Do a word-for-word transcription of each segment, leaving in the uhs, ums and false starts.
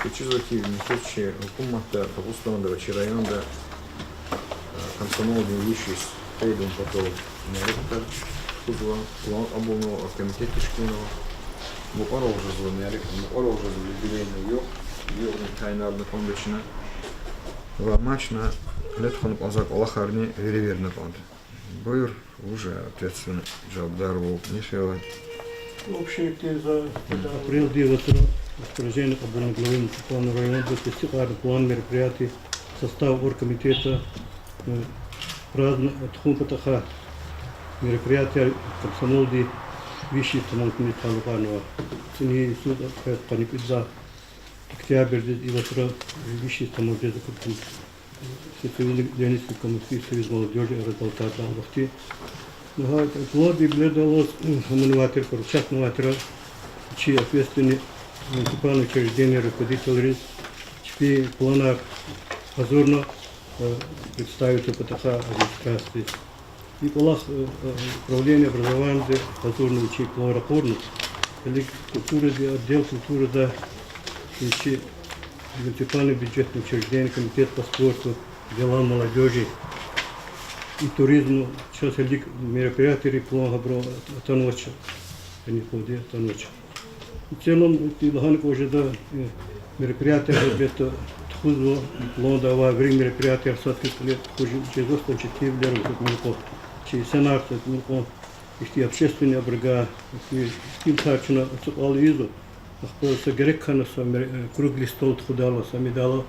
Вучиз лагьайтӀа чи гьукуматда, Дагъустанда ва чи районда комсомолдин виш йис къейд авун патал мярекатар тухузва, план кьабулнава, оргкомитет тешкилнава. Мукьвара жезва мярекат, мукьвара жезва юбилейный югъ, югъни тайинарна кьван бес чна. Ва амма чна кьиле тухун кӀанзавай кӀвалахарни веревирна кьван. Буюр, уже ответственный, жавабдарвал Михаила. Общий теза. Апрелдин вацра распоряжение кьабулна главы муниципального района, тестикьарна план мероприятий, состав оргкомитета, праздновать тухун патахъай мероприятияр комсомолдин виш йис тамам хьуниз талукьарнава. ЦӀини йисуз къанни кӀуьд лагьай октябрдиз и вацра виш йис тамам жез акуртун. Сециуьнни Ленинский коммунистический союз молодёжи арадал тардал вахтунда. Гьа план юбилейдаллаз гьаманвай тир, поручатнавай тир чи ответственный муниципальный учреждения руководителриз чпин планар гьазурна, представить авун патахъай администрациядиз. И кӀвалах управление образованиеди гьазурна, вичин план ракъурна. Культуради, отдел культурада, вичи муниципальный бюджетный учреждение, комитет по спорту, делам молодёжи и туризму, чаз гьелелиг мероприятийрин план гьабуру атанвач, яни къуди атанвач. В целом, икӀ лагьана кӀан жеда, мероприятияр гьелбетда тухузва, планда авай вири мероприятияр сад хьиз кьиле тухуз жезва, четинвилер ава, муькъуьд, чи сценарда муькъуьд, ихьтин общественный обрыгай, ихьтин, ихьтин кар чна ацукьайла ийизва. Ахпа са герек хьана са круглый стол тухудайла, са медайла,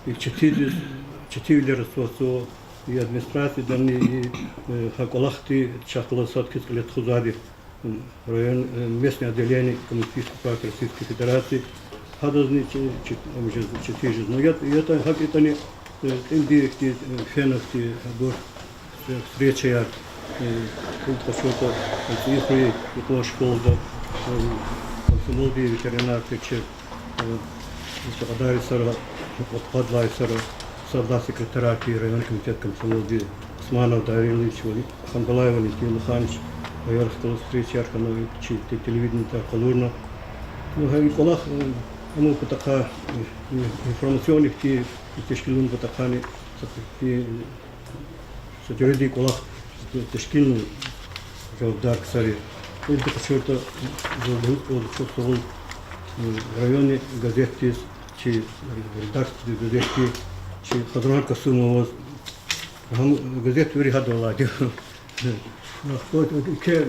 и четинвилер ацукьзава, и администрациядани, и гьа кӀвалахди чахъ галаз сад хьиз кьиле тухузвайди, район, местное отделение Коммунистической партии Российской Федерации, гьадазни четин жез, четин жез. Ну, я, ятӀа, гьакӀ ятӀани, кьилди ихьтин, фена ихьтин, абур, встречаяр, кьилди къачуртӀа, ЦӀийи хуьре юкьван школада комсомолдин ветеранар течир, са кьадар йисара, кьвад-кьвад лагьай йисара, сад лагьай секретарар хьи, район комитет комсомолдин Османов Давид Ильич ва Хангалаев Валентин Луханович, аялрихъ галаз встречаяр хьана, чи те-, телевидениедай къалурна. Ну, гьа и кӀвалах, амун патахъай, информационный ихьтин тешкилун патахъайни, са, са жуьредин кӀвалах тешкилна жавабдар ксари. Кьилди къачуртӀа, заз лугьуз кӀанзава чухсагъул районный газетдиз, чи редактордиз газетдин, чи Хазран Касумоваз, гьам газет вири гьадалайди. Ахпа ике,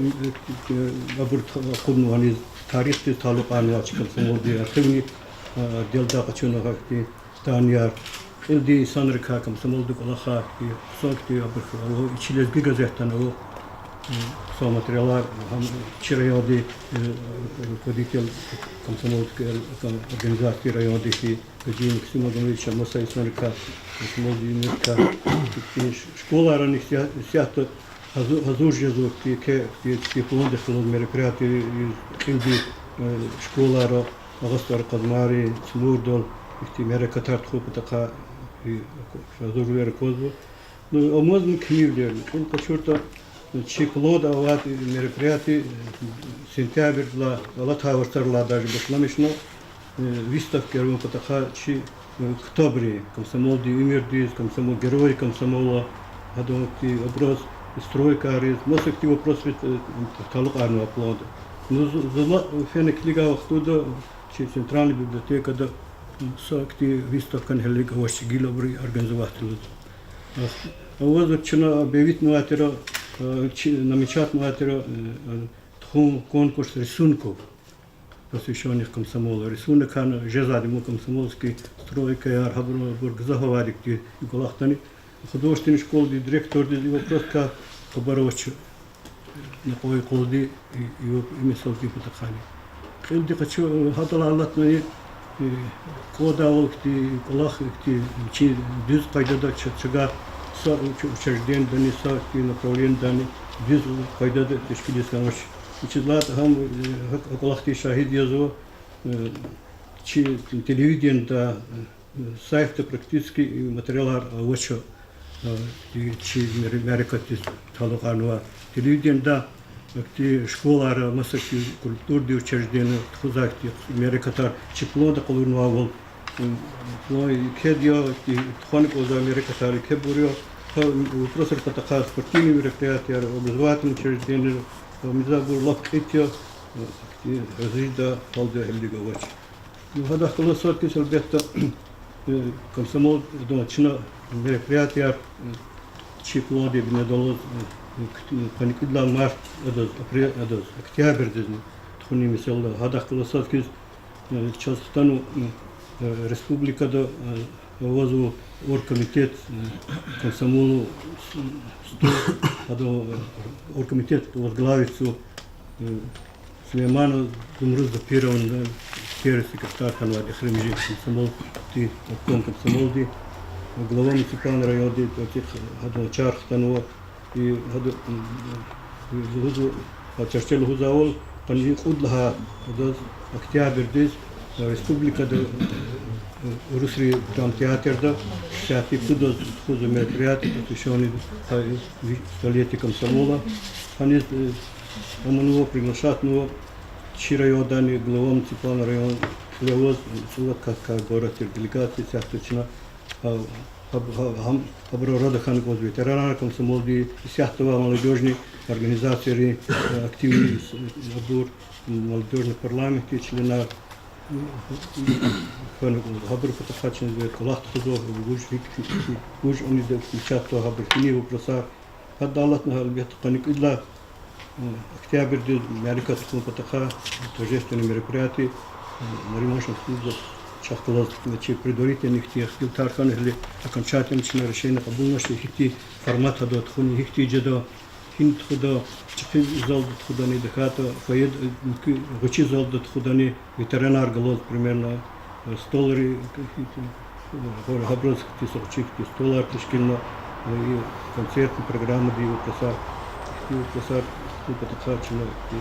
абур акъуднаваниз, тарихдиз талукьарнавай чи комсомолдин архивный отделдай къачуна гьахьтин данныяр, кьилди инсанрикай, комсомолдин кӀвалахай, хъсан хьтин абур ава, и чи лезги газетдани ава, хъсан материалар, гьам чи райондин руководитель комсомольской организации райондин хьи, Гаджиев Максим Магомедович, маса инсанрикай, комсомолдин уьмуьрдикай, школайрани исятда гьазур жезва хьтин, еке хьтин пландихъ галаз мероприятие, кьилди школайра, Агъа СтӀар Къазмайрин, Цмурдал, ихьтин мярекатар тухун патахъай гьазурвилер аквазва. Ну, амазма кимивилерни, кьил къачуртӀа, чи планда авай мероприятие сентябрдилай, алатай варцарилай даже башламишна, выставкаяр авун патахъай чи ктабрин, комсомолдин уьмуьрдиз, комсомол, геройри комсомола, гьадан хьтин вопрос, стройкайриз, маса хьтин вопросриз талукьарнавай планда. Ну, заз фена килигай вахтунда чи центральный библиотекада са хьтин выставкани гьелелиг авач, гила абур организовать авуна. Авазва чна объявитнавай тир, чи намечатнавай тир тухун конкурс рисунков, посвящённых комсомолу. Рисунокар жезвайди ма комсомольский стройкаяр, гьабур, абур гзаф авайди хьтин и кӀвалахдани. Художественный школадин директордиз и вопроскай хабар авач, накьвай къулди и, и мисалдин патахъайни. Кьилди къачу, гьадалай алатнани, кӀвадайвал хьтин кӀвалах хьтин, чи дуьз къайдада ча-, чавай са учреждениедани, са хьтин направлениедани дуьз къайдада тешкилиз хьанвач. Вучиз лагьайтӀа гьам, гьа кӀвалахдин шагьид язва, чи телевидениедай сайтда практически материалар авач, чи мярекатдиз талукьарнавай. Телевидениедай ахьтин школайра, маса хьтин культурадин учреждениера тухузвай хьтин мярекатар чи планда къалурнавайвал, М, ну, и кед я, и тухвана кӀанзавай мярекатар и кедбур я. Гьа, м, вопросрин патахъай спортивный мероприятияр, образовательный учреждениеяр, ва мизабур лап кьит я, э, и гъвечӀи жедай гьалда гьелелиг авач. Ну, гьадахъ галаз сад хьиз, гьелбетда, э, комсомол, я чна мероприятияр, э, чи пландин бинедаллаз, э, э, кт-, э, къанни кӀуьд лагьай март адаз, апрель адаз, октябрдизни тухунин месэла. Гьадахъ галаз сад хьиз, э, чаз хтана, э, республикада, э, авазва оргкомитет, э, комсомола, с-, стол, гьада, э, оргкомитет возглавитьзава, э, Сулейманова Зумруд Запировна, первый секретарь хьанвайди эхиримжи комсомолдин, обком комсомолдин, глава муниципальный райондин, гьадан чар хтанва, и гьада, м, лугьузва, гьа чарчел лугьузвайвал, къанни кьуд лагьай адаз октябрдиз, э, республикада, э, урусрин драмтеатрда, исятда пудаз тухузва мероприятие, посвящённое, э, столетию комсомола. Гьаниз, э, аманва, приглашатьнава чи райондани, глава муниципальный район, кьиле аваз, э, цӀувад кас кардик авай тир делегация, исятда чна, а, гьаб-, гьа-, гьам, гьабурал рада хьана кӀанзава ветеранар комсомолдин, исятда авай молодёжный организацийрин, э, активный, э, абур, м, молодёжный парламентдин членар, м, хьана кӀанзава. Гьабурун патахъай чна кӀвалах тухузва, вуж, вуж ани включать тва гьабур, финин вопросар. Гьадалатна гьелбетда къанни кӀуьд лагьай, э, октябрдиз мярекат тухун патахъай торжественный мероприятие, э, Нариман Шамсудинов чахъ галаз, значит, предварительный ихьтин ихтилатар хьана, гьеле окончательный чна решение кьабулнач, ихьтин формат гьада тухуни, гьихьтин жеда, гьина тухуда, чӀехи залда тухудани, тахьайтӀа фойеда, э, муькуь гъвечӀи залда тухудани, ветеранар галаз, примерно, э, столар, э, гьабуруз ихьтин са гъвечӀи ихьтин столар тешкилна, э, и концертный программадин вопросар, ихьтин вопросар, ну, патахъай чна, э,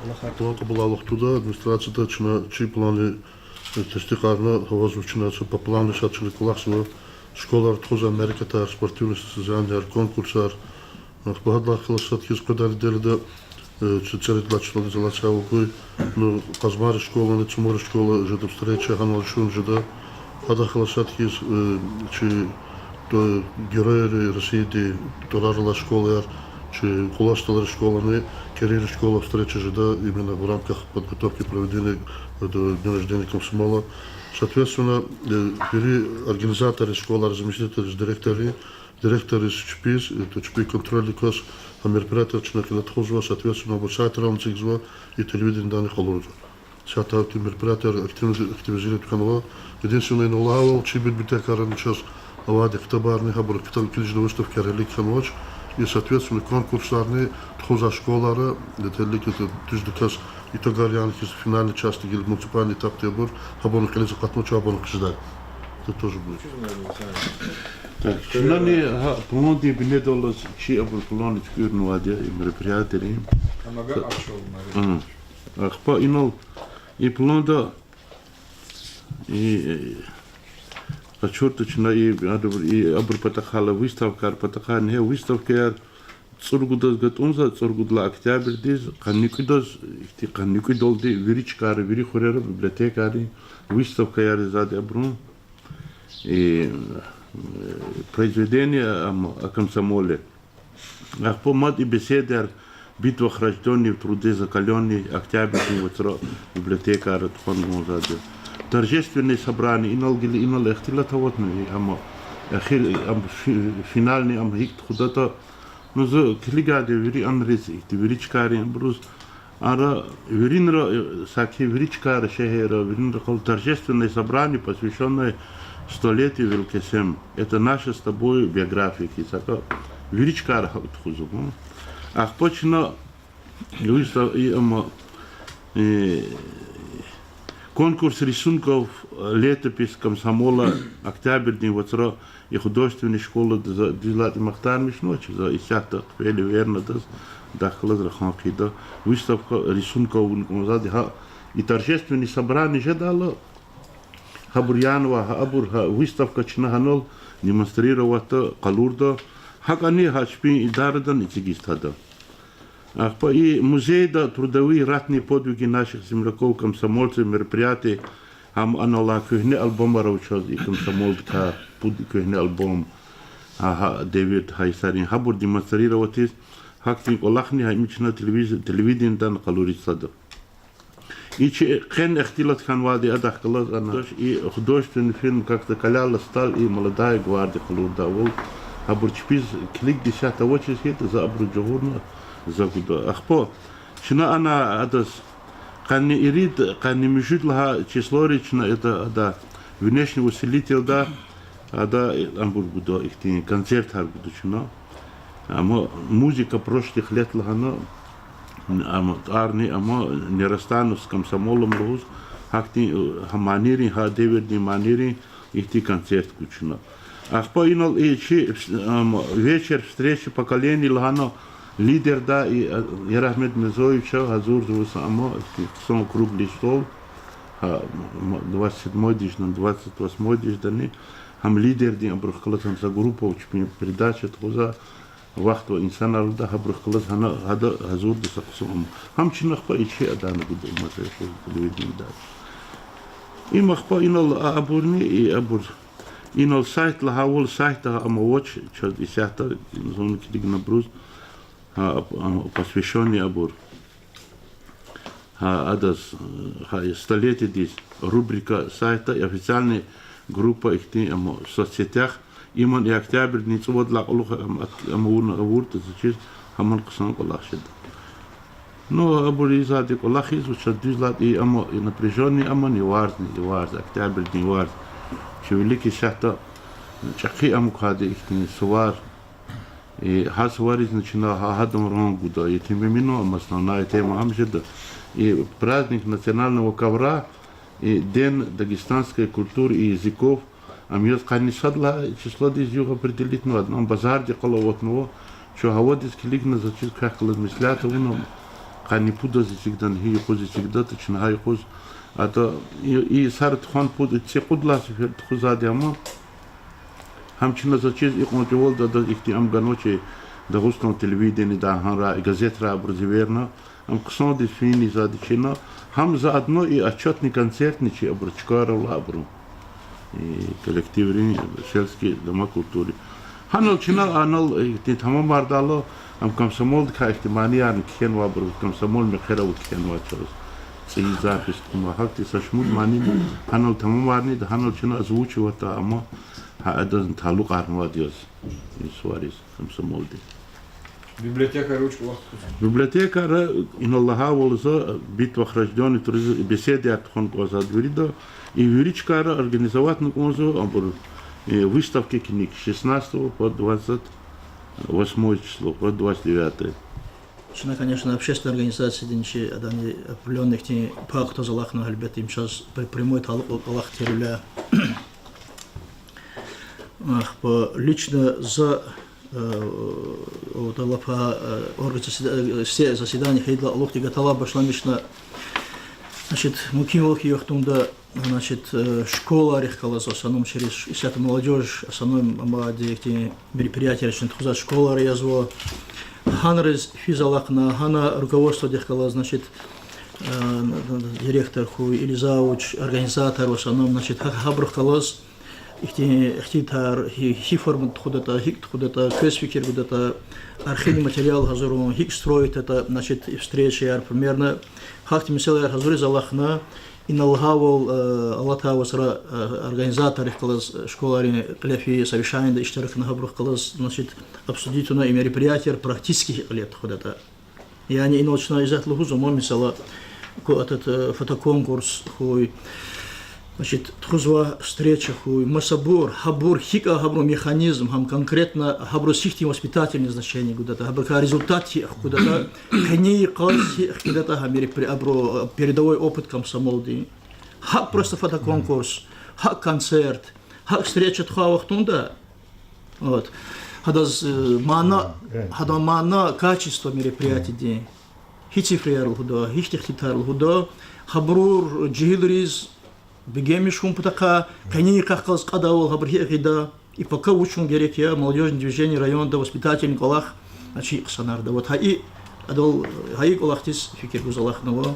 кӀвалахар. План кьабулай вахтунда администрацияда чна чи планни, э, тестикьарна, авазва чна са по плану, ша чна кӀвалахзава школайра тухузвай мярекатар, спортивный состязанияяр, конкурсар, Ахпа гьадалай хьиз сад хьиз къведай неделяда, э, чи цӀерид лагьай числодиз алатзавайди я, ну, Къазмайрин школани, Цумурин школа жеда встреча, гьанал чун жеда. Гьадахъ галаз сад хьиз, э, чи, э, Геройри Россияди тӀварар алай школаяр, чи Къуласталрин школани, Керийрин школа встреча жеда именно в рамках подготовки проведения, э, дня рождения комсомола. Соответственно, э, вири организаторри, школайрин заместительриз, директорри, директорриз чпиз, э, чпи контрольдик кваз гьа мероприятияр чна кьиле тухузва, соответственно, абур сайтрални эцигзава, и телевиденидани къалурзава. Исятда ихьтин мероприятияр активиз-, активизировать хьанва. Единственное, инал лагьайвал, чи библиотекайрани чаз авайди ктабарни, гьабуру ктаб килигна выставкаяр гьелелиг хьанвач. И, соответственно, конкурсарни тухузвай школайра, гьелелиг, дуьздаказ итогар яна хьиз финальный часть гила муниципальный этапдин абур, гьабурни кьилиз акъатнавач, гьабурни хъжедай. Это тоже будет. Так, чнани гьа пландин бинедаллаз чи абур план чукӀурнавайди я и мероприятиейрин. Ахпа инал и планда и, э, къачуртӀа чна и, абур, и абур патахъай, выставкаяр патахъай, ингье выставкаяр цӀуругудаз гатӀунзава, цӀуругуд лагьай октябрдиз, къанни кӀуьдаз, ихьтин къанни кӀуьдалди вири чкайра, вири хуьрера библиотекайрин выставкаяр ийизвайди абурун, и, э, произведения ам о комсомоле. Ахпа мад и беседаяр, битвах рождённый, в труде закалённый, октябрдин вацра библиотекайра тухвана кӀанзавайди я. Торжественное собрание, инал гила, инал ихтилат аватна, и ам эхир, ам фи-, финальный ам гьикӀ тухудатӀа, ну, за килигайди я вири анализ, ихьтин вири чкайрин абуруз, ара виринра, э, саки вири чкайра, шегьерра, виринра къал торжественное собрание, посвящённое столетию Великой Сем. Это наша с тобой биография хьиз, сака вири чкайра гьакӀ тухузва. Ахпа чна выста-, и, ам, э, конкурс рисунков, э, летопись комсомола, октябрдин вацра и художественный школадиз, за, дизлатӀ махтармишнавач, за исятда хъфейла вернадаз, дахлаз рахан хъийида, выставка рисунков авун кӀанзавайди я. Гьа и торжественный собрание жедайла, гьабур янавай, гьа абур, гьа выставка чна гьанал демонстрироватьда, къалурда, гьакӀани гьа чпин идарадани эцигиз тада. Ахпа и музейда трудовые ратные подвиги наших земляков-комсомольцев мероприятие Гьам анал алай куьгьне альбомар ава чаз, и комсомолдикай, пуд куьгьне альбом, гьа, гьа девирда, гьа йисарин, гьабур демонстрировать ийиз, гьахьтин кӀвалахни гьа им чна телевиз-, телевидениедани къалуриз сада. И чи къен ихтилат хьанвайди адахъ галаз ана. И художественный фильм как-то кӀелайла стал и «Молодая гвардия» къалурдайвал. Гьабур чпиз килигди исятда авачиз хьайитӀа, за абуру жагъурна, за гуда. Ахпа чна ана адаз къанни ирид, къанни муьжуьд лагьай числойриз чна это, ада, внешний усилительда, ада, абур гуда, ихьтин концертар гуда чна. Амма музыка прошлых лет лагьана, амма тӀварни, амма «Не расстанусь с комсомолом» лугьуз, гьахьтин, гьа манийрин, гьа девирдин манийрин ихьтин концерт гуда чна. Ахпа инал и чи, ам, вечер встречи поколений лагьана, лидерда и, а, Ярагьмед Мирзоевича гьазурзава са, амма, ихьтин хъсан круглый стол, гьа, м, двадцать седьмой деждани, двадцать восьмой деждани, гьам лидердин абурухъ галаз гьам са группа чпин передача тухуза, вахт ва инсанар лугьуда, гьабурухъ галаз гьана, гьада гьазурда са хъсан ам. Гьам чна ахпа и чи адани гуда, им аса телевидениеда. Им ахпа инал а-, абурни, и абур. Инал сайт лагьайвал, сайтда гьа ам авач, чаз исятда зун килигна абуруз, гьа, ам, посвящённый абур. Гьа, адаз, гьа, столетиедиз рубрика сайтда, и официальный группа ихьтин, ам, в соцсетях, иман и октябрдин цӀувадалай кьулухъ, ам, ат-, ам, авуна, авуртӀа, заз чиз, гьаман хъсан кӀвалах жеда. Ну, абур ийизвайди кӀвалах ийизва, чаз дуьз лагьайтӀа, и ам, и напряжённый ам, и варзни, и варз, октябрдин варз. Чи вилик исятда чӀехи ам квайди ихьтин сувар. И гьа суваризни чна гьа-, гьадан ран гуда. Етим Эминан, ам, основная тема ам жеда. И праздник национального ковра, и День дагестанской культуры и языков, ам яз къанни сад лагьай числодиз югъ определитьнава, ам базардихъ галаз аватнава. Чун гьавадиз килигна, заз чиз, квехъ галаз меслят авуна, къанни пудаз эцигдани, гьи юкъуз эцигдатӀа, чна гьа юкъуз. АтӀа и, и сара тухван пуд, цӀикьуд лагьай сефер тухузвайди ама. Гьам чна, заз чиз, икьван чӀавалди адаз ихьтин ам ганвач, Дагъустан телевидениедай гьанрай, газетрай абуруз эверна. Ам хъсандиз фин ийизвайди чна. Гьам заодно и отчётный концертни чи абуру чкайрал алай абурун, и коллективрин, сельский дома культуры. Гьанал чна анал ихьтин тамамардайла, ам комсомолдикай ихьтин маниярни кхьенвайбур, комсомол мехъерал кхьенвай чаз. ЦӀийи запись тухун, гьахьтин са шумуд манини гьанал тамамарнай, гьанал чна озвучивать ийида ама, гьа адазни талукьарнавайди яз, и сувариз, комсомолди. Библиотекайра вуч кӀвалах тухузва? Библиотекайра, инал лагьайвал, за битвах рождённый туриз беседаяр тухун кӀанзава вирида, и вири чкайра организовать авуна кӀанзава абур, э, выставка книг с шестнадцатого по двадцать восьмое число, по двадцать девятое. Чна, конечно, общественный организациядин чи адани определённый ихьтин пай кутаз алахъна, гьелбетда, им чаз при-, прямой талукь кӀвалах тирвиляй. Ахпа лично за, э, о, талапа, э, орг-, заседа-, э, все заседания хьайидалай кьулухъди гаталай башламишна, значит, мумкинвал хьайи вахтунда, значит, э, школайрихъ галаз, в основном через, исятда молодёжь, в основном, амма директин мероприятиейра чна тухузвай школайра язва. Гьанриз физ алахъна, гьана руководстводихъ галаз, значит, э, директор хьуй или завуч, организатор, в основном, значит, гьа-, гьабурухъ галаз ихьтин ихтилатар, гьи, гьи формада тухудатӀа, гьикӀ тухудатӀа, квез фикир гудатӀа, архивный материал гьазурун, гьикӀ строить ятӀа, значит, встречаяр, примерно, гьахьтин месэлаяр гьазуриз алахъна, инал лагьайвал, э, алатай вацра, э, организаторрихъ галаз, школайрин кьиле фейи совещаниеда иштиракна, гьабурухъ галаз, значит, обсудить авуна и мероприятияр практически гьикӀ кьиле тухудатӀа. Яни инал чна исятда лугьузва, ма, месела, ку-, этот, э, фотоконкурс хьуй, значит, тухузвай встреча хьуй, масабур, гьабур гьикӀ я, гьабурун механизм, гьам конкретно гьабуруз гьихьтин воспитательный значение гудатӀа, гьабурукай результат гьикӀ хкудатӀа, къенин йикъаз гьикӀ хкидатӀа гьа меропри-, абуру, э, передовой опыт комсомолдин. ГьакӀ просто фотоконкурс, гьакӀ концерт, гьакӀ встреча тухвай вахтунда, вот, гьадаз, э, мана, гьадан мана, качество мероприятиедин, гьи цифраяр лугьуда, гьихьтин ихтилатар лугьуда, гьабурур жегьилриз бегенмиш хьун патахъай, къенин йикъахъ галаз кьадайвал гьабур гьикӀ гъида, и пока вуч хьун герек я, молодёжный движение районда, воспитательный кӀвалах, значит, и хъсанарда. Вот гьа и, адал, гьа и кӀвалахдиз фикир гуз алахънава.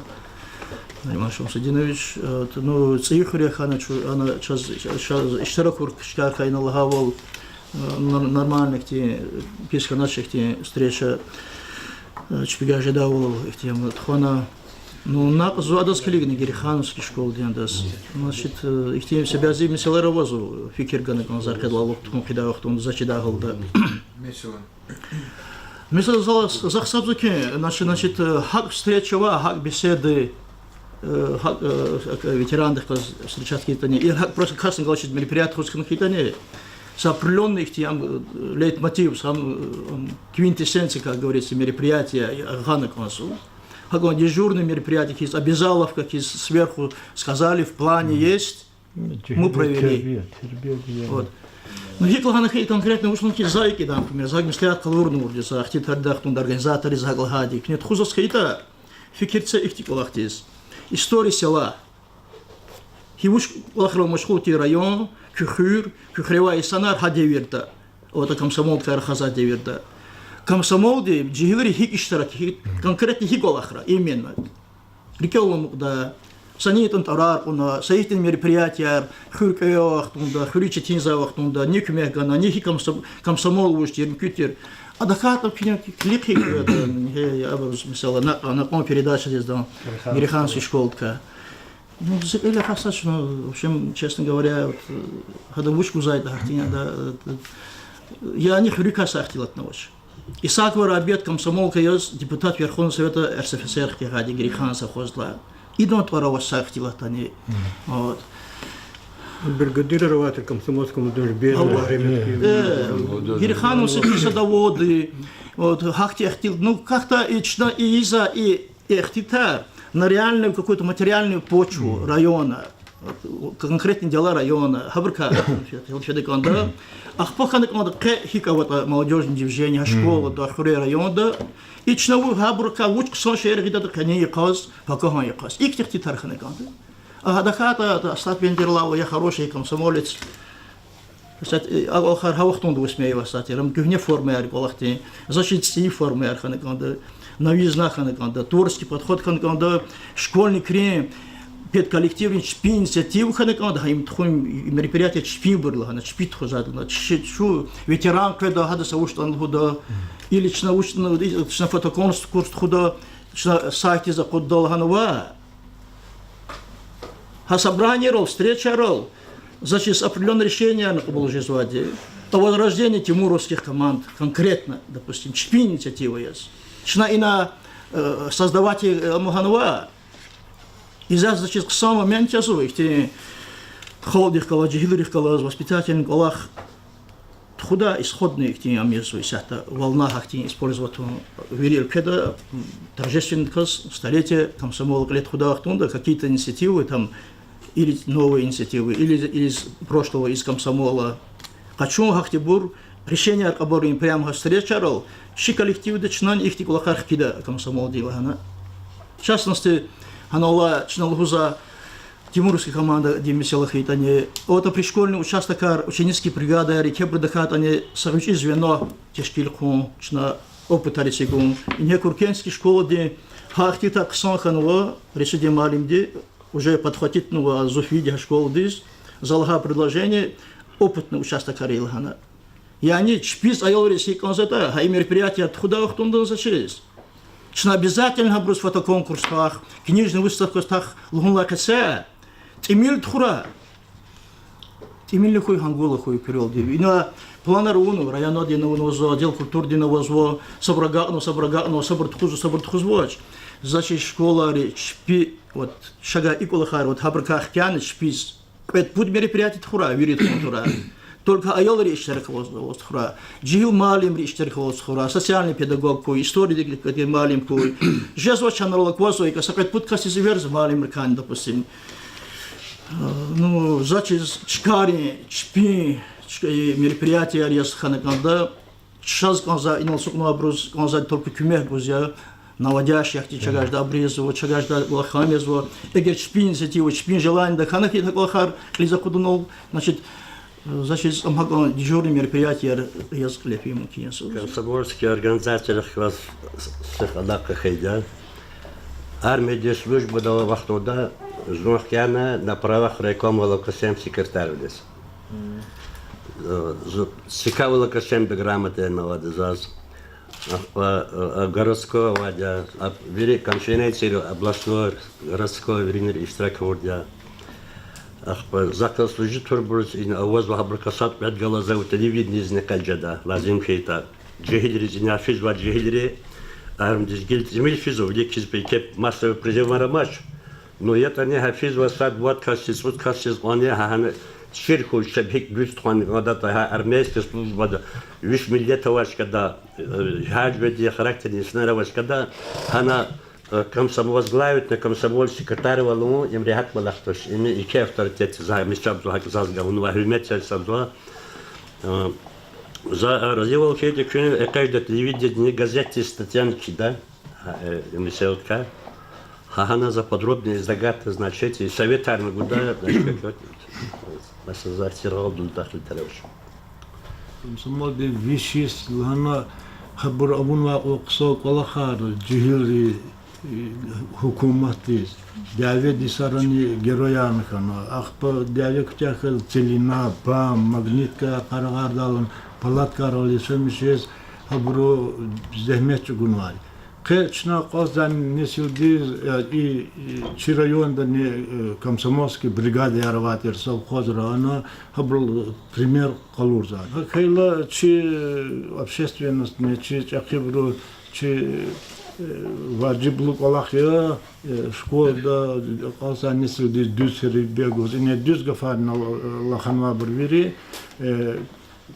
Нариман Шамсудинович, э, ну, ЦӀийи хуьре хьана чу-, ана чаз, чаз иштиракур кшкар хьайна лагьайвал, э, нор-, нормальный ихьтин, пис хьанач ихьтин встреча, э, чпивай жедайвал ихьтин тухвана. Ну, накь зун адаз килигна, Герейхановский школадин адаз. Значит, э, ихьтин са бязи месэлаяр авазва, фикир гана кӀанзавай къведалай тухун хъийидай вахтунда, за чидай гьалда. Месела, за гьисабзава хьи, значит, значит, э, гьакӀ встреча ва гьакӀ беседы, э, гьакӀ, э, ветерандихъ галаз встречаться хьайитӀани, или гьакӀ просто касни галачиз мероприятие хуьз хьана хьайитӀани, са определённый ихьтин, ам, э, лейтмотив, сам, э, ам, квинтэссенция, как говорится, мероприятия, э, гъана кӀанзава. ГьакӀ дежурный мероприятие хьиз, обязаловка хьиз, сверху сказали, в плане есть, мы провели. Тербия, тербия, тербия. Вот. Ну, гьикӀ лагьана хьи, конкретно вуч лагьана хьи, за икӀ ида, например, за меслят къалурнавайди я, за ихьтин таридахъ тунда организаторри, за гьакӀ лагьайди. Куьне тухузваз хьайитӀа, фикир це ихьтин кӀвалахдиз. История села. Гьи вуч кӀвалахрал машгъул тир район, куь хуьр, куь хуьревай инсанар гьа девирда. АтӀа комсомолдикай рахазвай девирда. Комсомолди жегьилри гьикӀ иштирак, гьи, конкретно гьи кӀвалахра, именно. РикӀел аламукьда, са ни ятӀани тӀварар кьуна, са ихьтин мероприятияр, хуьр кӀеве авай вахтунда, хуьруьз четинзавай вахтунда, ни куьмек гана, ни гьи комсо-, комсомол вуч тир, муькуьд тир. Адакай тахьайтӀа килиг хьи, месела, накь-, накьван передачадиз, Герейхановский школадикай. Ну, зи кьил ахъайзавач, ну, в общем, честно говоря, вот, э, гьада вуч гузвайтӀа гьахьтин, гьада, э, яни хуьруькай са ихтилатни авач. Исакова Рабият комсомолка яз депутат Верховного Совета РСФСР хьтин гьади Герейхан совхоздилай. Идан тӀвар авач са ихтилатдани. Вот. Бригадир аватир комсомольском, даже без Ава. Герейхановский садоводы. Вот, гьахьтин ихтилат. Ну, как-то и чна и иза, и ихтилатар на реальную какую-то материальную почву района, конкретные дела района, гьабурукай фида кӀанда. Ахпа хьана кӀанда къе гьикӀ аватӀа молодёжное движение, гьа школада, хуьре, районда. И чна ву-, гьабурукай вуч хъсан шейэр гъидатӀа къенин йикъаз, пакагьан йикъаз. Ихьтин ихтилатар хьана кӀанда. А гьада хьайитӀа, Остап Бендерлав, я хороший комсомолец, Кстати, э, а, ахпа гьа вахтунда вусмейвасатир, ам куьгьне формаяр кӀвалахдин, заз чиз цӀийи формаяр хьана кӀанда, новизна хьана кӀанда, творческий подход хьана кӀанда, школьникрин, педколлективрин чпин инициатива хьана кӀанда, гьа им тухун мероприятие чпинбуру лагьана, чпи тухузвайди лагьана, чи, чу ветеран къведа, гьада са вуч ятӀани лугьуда, или чна вуч, ну, чна фотоконкурс тухуда, чна сайтдиз акъудда лагьана ва Гьа собраниерал, встречайрал, заз чиз определённый решениярни кьабул жезвайди. О возрождении тимуровских команд, конкретно, допустим, чпин инициатива яз. Чна ина, э, создавать, э, ам лагьанва, и заз чиз хъсан момент язва, ихьтин халкьдихъ галаз, жегьилрихъ галаз, воспитательный кӀвалах тухуда, исходный ихьтин ам язва, исятда волна гьахьтин использовать авун вири уьлкведа, м, торжественный кас, столетие комсомола кьиле тухудай вахтунда, какие-то инициативы там, или новые инициативы, или из, из прошлого, из комсомола. Къачун гьахьтинбур решенияр кьабулрин прямо гьа встречайрал, чи коллективда чнани ихьтин кӀвалахар хкида комсомолди лагьана. В частности, гьанал алай чна лугьузвай Тимуровский командадин месэла хьайитӀани, вот пришкольный участокар, ученический бригадаяр, икебуру тахьайтӀани са гъвечӀи звено тешкил хъувун чна опытар эцигун. Ингье Куркенский школадин гьа ихьтин ихтилат хъсан хьанва, Рашидин муаллимди уже подхватитнава зун фейиди гьа школадиз, за лагьай предложение опытный участокар ая лагьана. Яни чпиз аялриз гьикӀ кӀанзаватӀа, гьа и мероприятияр тухудай вахтунда заз чиз. Чна обязательно гьабуруз фотоконкурсдихъ, книжный выставкадихъ лугьунлай къеце, тӀимил тухурай. ТӀимилни хьуй, гьангула хьуй куьрелди. Ина планар авунва, районадин авунва, отдел культурадин авазва, сабур агакьнава, сабур агакьнава, сабур тухузва, сабур тухузвач. Заз чиз школайри чпи, вот, шагай и кӀвалахар, вот, гьабурукай хкяна чпиз кьвед-пуд мероприятие тухурай, вири тухун тавурай. Только аялри иштирак аваз, аваз тухурай. Жегьил муаллимри иштирак аваз тухурай. Социальный педагог хьуй, история дикдикай муаллим хьуй. Жезвай чанрал аквазва, икӀ са кьвед-пуд касдиз эверзава муаллимрикайни, допустим. Э, ну, заз чиз чкайрин, чпин, чка-, мероприятияр яз хьана кӀанда. Чаз кӀанзавай, инал ацукьнавайбуруз кӀанзавайди только куьмек гуз я, наводящий ахьтин чагажда абур язва, чагажда кӀвалах хьана язва. Эгер чпин инициатива, чпин желаниеда хьана хьайитӀа кӀвалахар кьилиз акъудунал, значит, э, заз чиз ам гьакӀан дежурный мероприятияр яз кьиле фин мумкин я. Комсомольский организацияр кваз сихъ алакъа хьайиди я. Армияда службада авай вахтунда зун хкяна на правах райкома Локосем секретарвилиз. Э, зу-, ЦК Локосемда грамота янавайди я заз. Ахпа, э, городской авайди я, а вири конференцийра областной, городской виринра иштирак авурди я. Ахпа закай служить авурбуруз ина авазва гьабурукай сад-кьвед галаз за телевидениедизни къел жеда, лазим хьайитӀа. Жегьилриз, ина физвай жегьилри, армиядиз гила тӀимил физва, вилик хьиз пекеп массовый призыв амач. Ну, ятӀани гьа физвай сад-вад касдиз, цӀуд касдиз кьванни гьа гьана чир хьуй, чеб гьикӀ дуьз тухвана кӀандатӀа, гьа армейский службада виш миллет авай чкада, э, гьажведи характерни инсанар авай чкада, гьана, э, комсомол, возглавить на комсомол секретарвал авун, им регьят кӀвалах туш, им еке авторитет за мисабзава, гьакӀ заз галунва, гьуьрмет це сабзава. Э, за, э, разивал хьайитӀа, куьн экъечӀда телевидениеда, газетдиз статьяни кхьида. Гьа, э, меселдикай. Гьа гьана за подробно излагать, значит, и советарни гуда, значит, вот, маса за тиргъалдун дахлитаравш. Комсомолдин виш йис лагьана, гьабур авунвай кьван хъсан кӀвалахар жегьилри, э, гьукуматдиз, дяведин йисарани героярни хьана. Ахпа дяве куьтягь хьайила целина, ПАМ, Магнитка къарагъардалан, палаткайрал яшамиш жез, гьабуру зегьмет чӀугунвай. Къе чна кӀвалахзавай несилдиз, э, и, и чи райондани, э, комсомольский бригадаяр авай тир, совхозра, ана гьабурал пример къалурзава. Гьакӏ хьайила чи, э, общественностни, чи чӏехибуру, чи, э, важиблу кӏвалах я, э, школада кӏвалахзавай несилдиз дуьз тербия гуз. Ина дуьз гафарни ла-, лаханвайбур вири, э,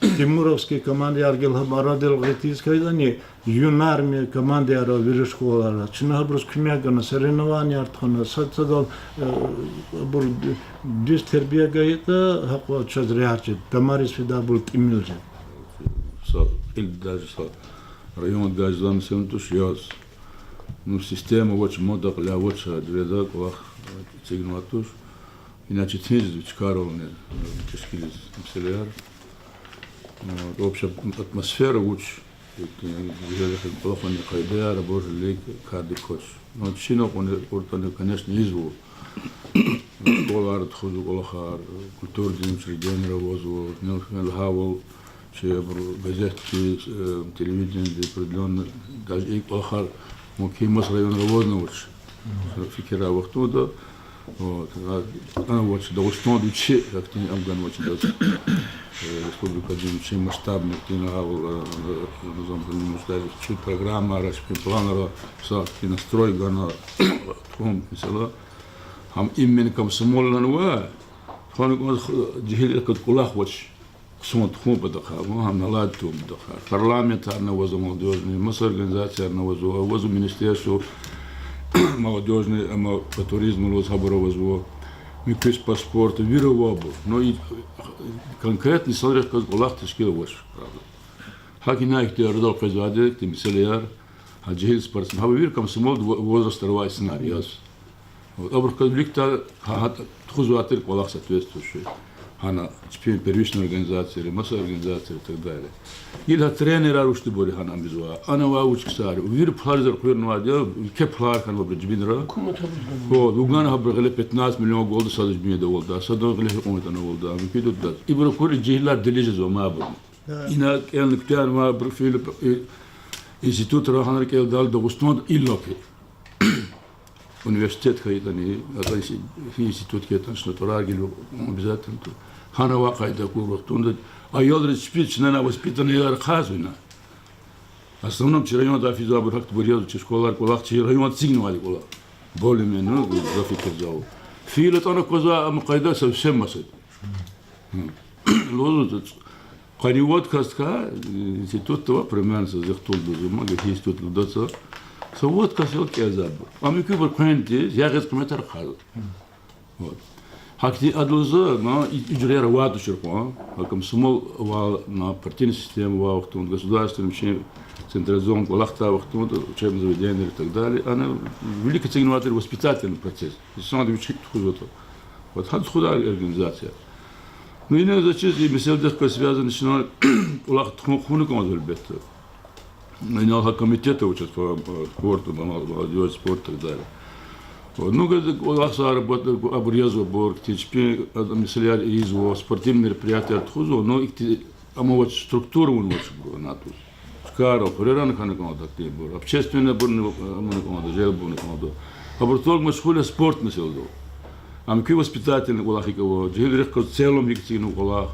Тимуровский командаяр гила гьаб арадал гъиз хьайилани, Юнармия командаяр ава вири школайра. Чна гьабуруз куьмек гана, соревнованияр тухвана, сад-садал, э, абур дуьз тербия гайитӏа, гьакьван чаз регьят жеда, тамариз фидайбур тӏимил жеда. Са кьил даже са райондиз заз месел туш яз. Ну, система авач, мода кьиляй авач, а дережада кӏвалах эцигнавай туш. Иначе тинжиз вичкарални, э, тешкилиз месэлаяр. Э, общая атмосфера вуч, э, кӏвалахунин къайдаяр, абур вилик кардик квач. Ну, чна кьуни, кьуртӏани, конечно, ийизва. Школайра тухузва кӏвалахар, культурадин учреждениейра авазва, ну, лагьайвал, чи абур газетдиз, э, телевидениедиз, определённо, даже и кӏвалахар мумкин маса районра авазнавач. Фикирай вахтунда, вот, а, а, вот, Дагъустанда вичи ахьтин ам ганвач даз, э, республикадин вичин масштабный ахьтин гьавал, э, э, низам ганвач, даже чи программара, чи планра, са ахьтин настрой гана, тухун, месела, гьам именно комсомол лагьанва, тухун жегьилрикай кӏвалах авач. Хъсан тухун патахъай, ва гьам наладить авун патахъай. Парламентарни авазва молодёжный, маса организациярни авазва, авазва министерство молодёжный, амма по туризму лугьуз гьабур авазва, муькуь по спорту, вири авайбур. Но и конкретно инсанрихъ галаз кӏвалах тешкил авач. Гьакӏ ина ихьтин арадал къвезвайди, ихьтин месэлаяр, гьа жегьил спортсмен, гьабур вири комсомолда во-, возрастда авай инсанар яз. Вот, абурухъ галаз виликдай гьа, гьа тухузвай тир кӏвалах соответствующий. Гьана чпин первичный организацияри, маса организацияри и так далее. Гила гьа тренерар вучдабур я гьана ам ийизвай. Ана авай вуч ксар. Вири пулариз элкъуьрнавайди я, еке пулар хьанвайбурун жибинра. Вот, вугана гьабурун гъиле пятнадцать миллион гвалда сад жибинда авалда, садан гъиле гьикьван ятӏани авалда, муькуьда даз. Ибур акурла жегьилар делижезва амайбурни. Ина кӏелна куьтягьнавайбур фейила, э, институтра гьанра кӏелдайла Дагъустанда иллаки университет хьайитӏани, атӏа институт хьайитӏани, чна тӏварар гила обязательно ту. Гьана авай къайда акур вахтунда аялриз чпиз чна воспитанный аялар ахъайзава ина. В основном чи райондай физвайбур гьахьтинбур язва, чи школайра кӏвалах, чи районда эцигнавайди кӏвалах. Более-менее, ну, за фикирзава. Фейила атӏана аквазвай ам къайда совсем масад. Лугьузва, къанни вад кас тахьай, институтда ава, примерно са зи хтулдиз, ма, гьи институт лугьуда са. Са вад кас я кӏелзавайбур. Ам муькуьбур къвен тийиз, ягъиз къиметар хъвазва. Вот. Гьахьтин адалай за, на, и, и жуьре авайд тушир кьван, гьа комсомол авай, на, партийный система авай вахтунда, государственный вичин централизованный кӏвалахдай вахтунда, учебный заведениейра и так далее, ана вилик эцигнавай тир воспитательный процесс. Инсанди вичи тухузватӏа. Вот гьа тухудай организация. Ну, ина заз чиз, и месэладихъ галаз связанный чна кӏвалах тухун хьуна кӏанзава, гьелбетда. Инал гьа комитет авачиз по, по спорту, по молодёжи, спорт и так далее. Ну, гада, кӀвалахзавайбур, абур язва, абур ихьтин чпин, а, месэлаяр ийизва, спортивный мероприятияр тухузва, ну, ихьтин, амма авач, структура авунвач абуру, ана туш. Чкайра, хуьрера хьана кӀанда ахьтинбур. Общественныйбурни, а, авуна кӀанда, желб авуна кӀанда. Абур только машгъул я спорт месэладал. Ам куь воспитательный кӀвалах гьикӀ ава, жегьилрихъ галаз в целом гьикӀ эцигнава кӀвалах.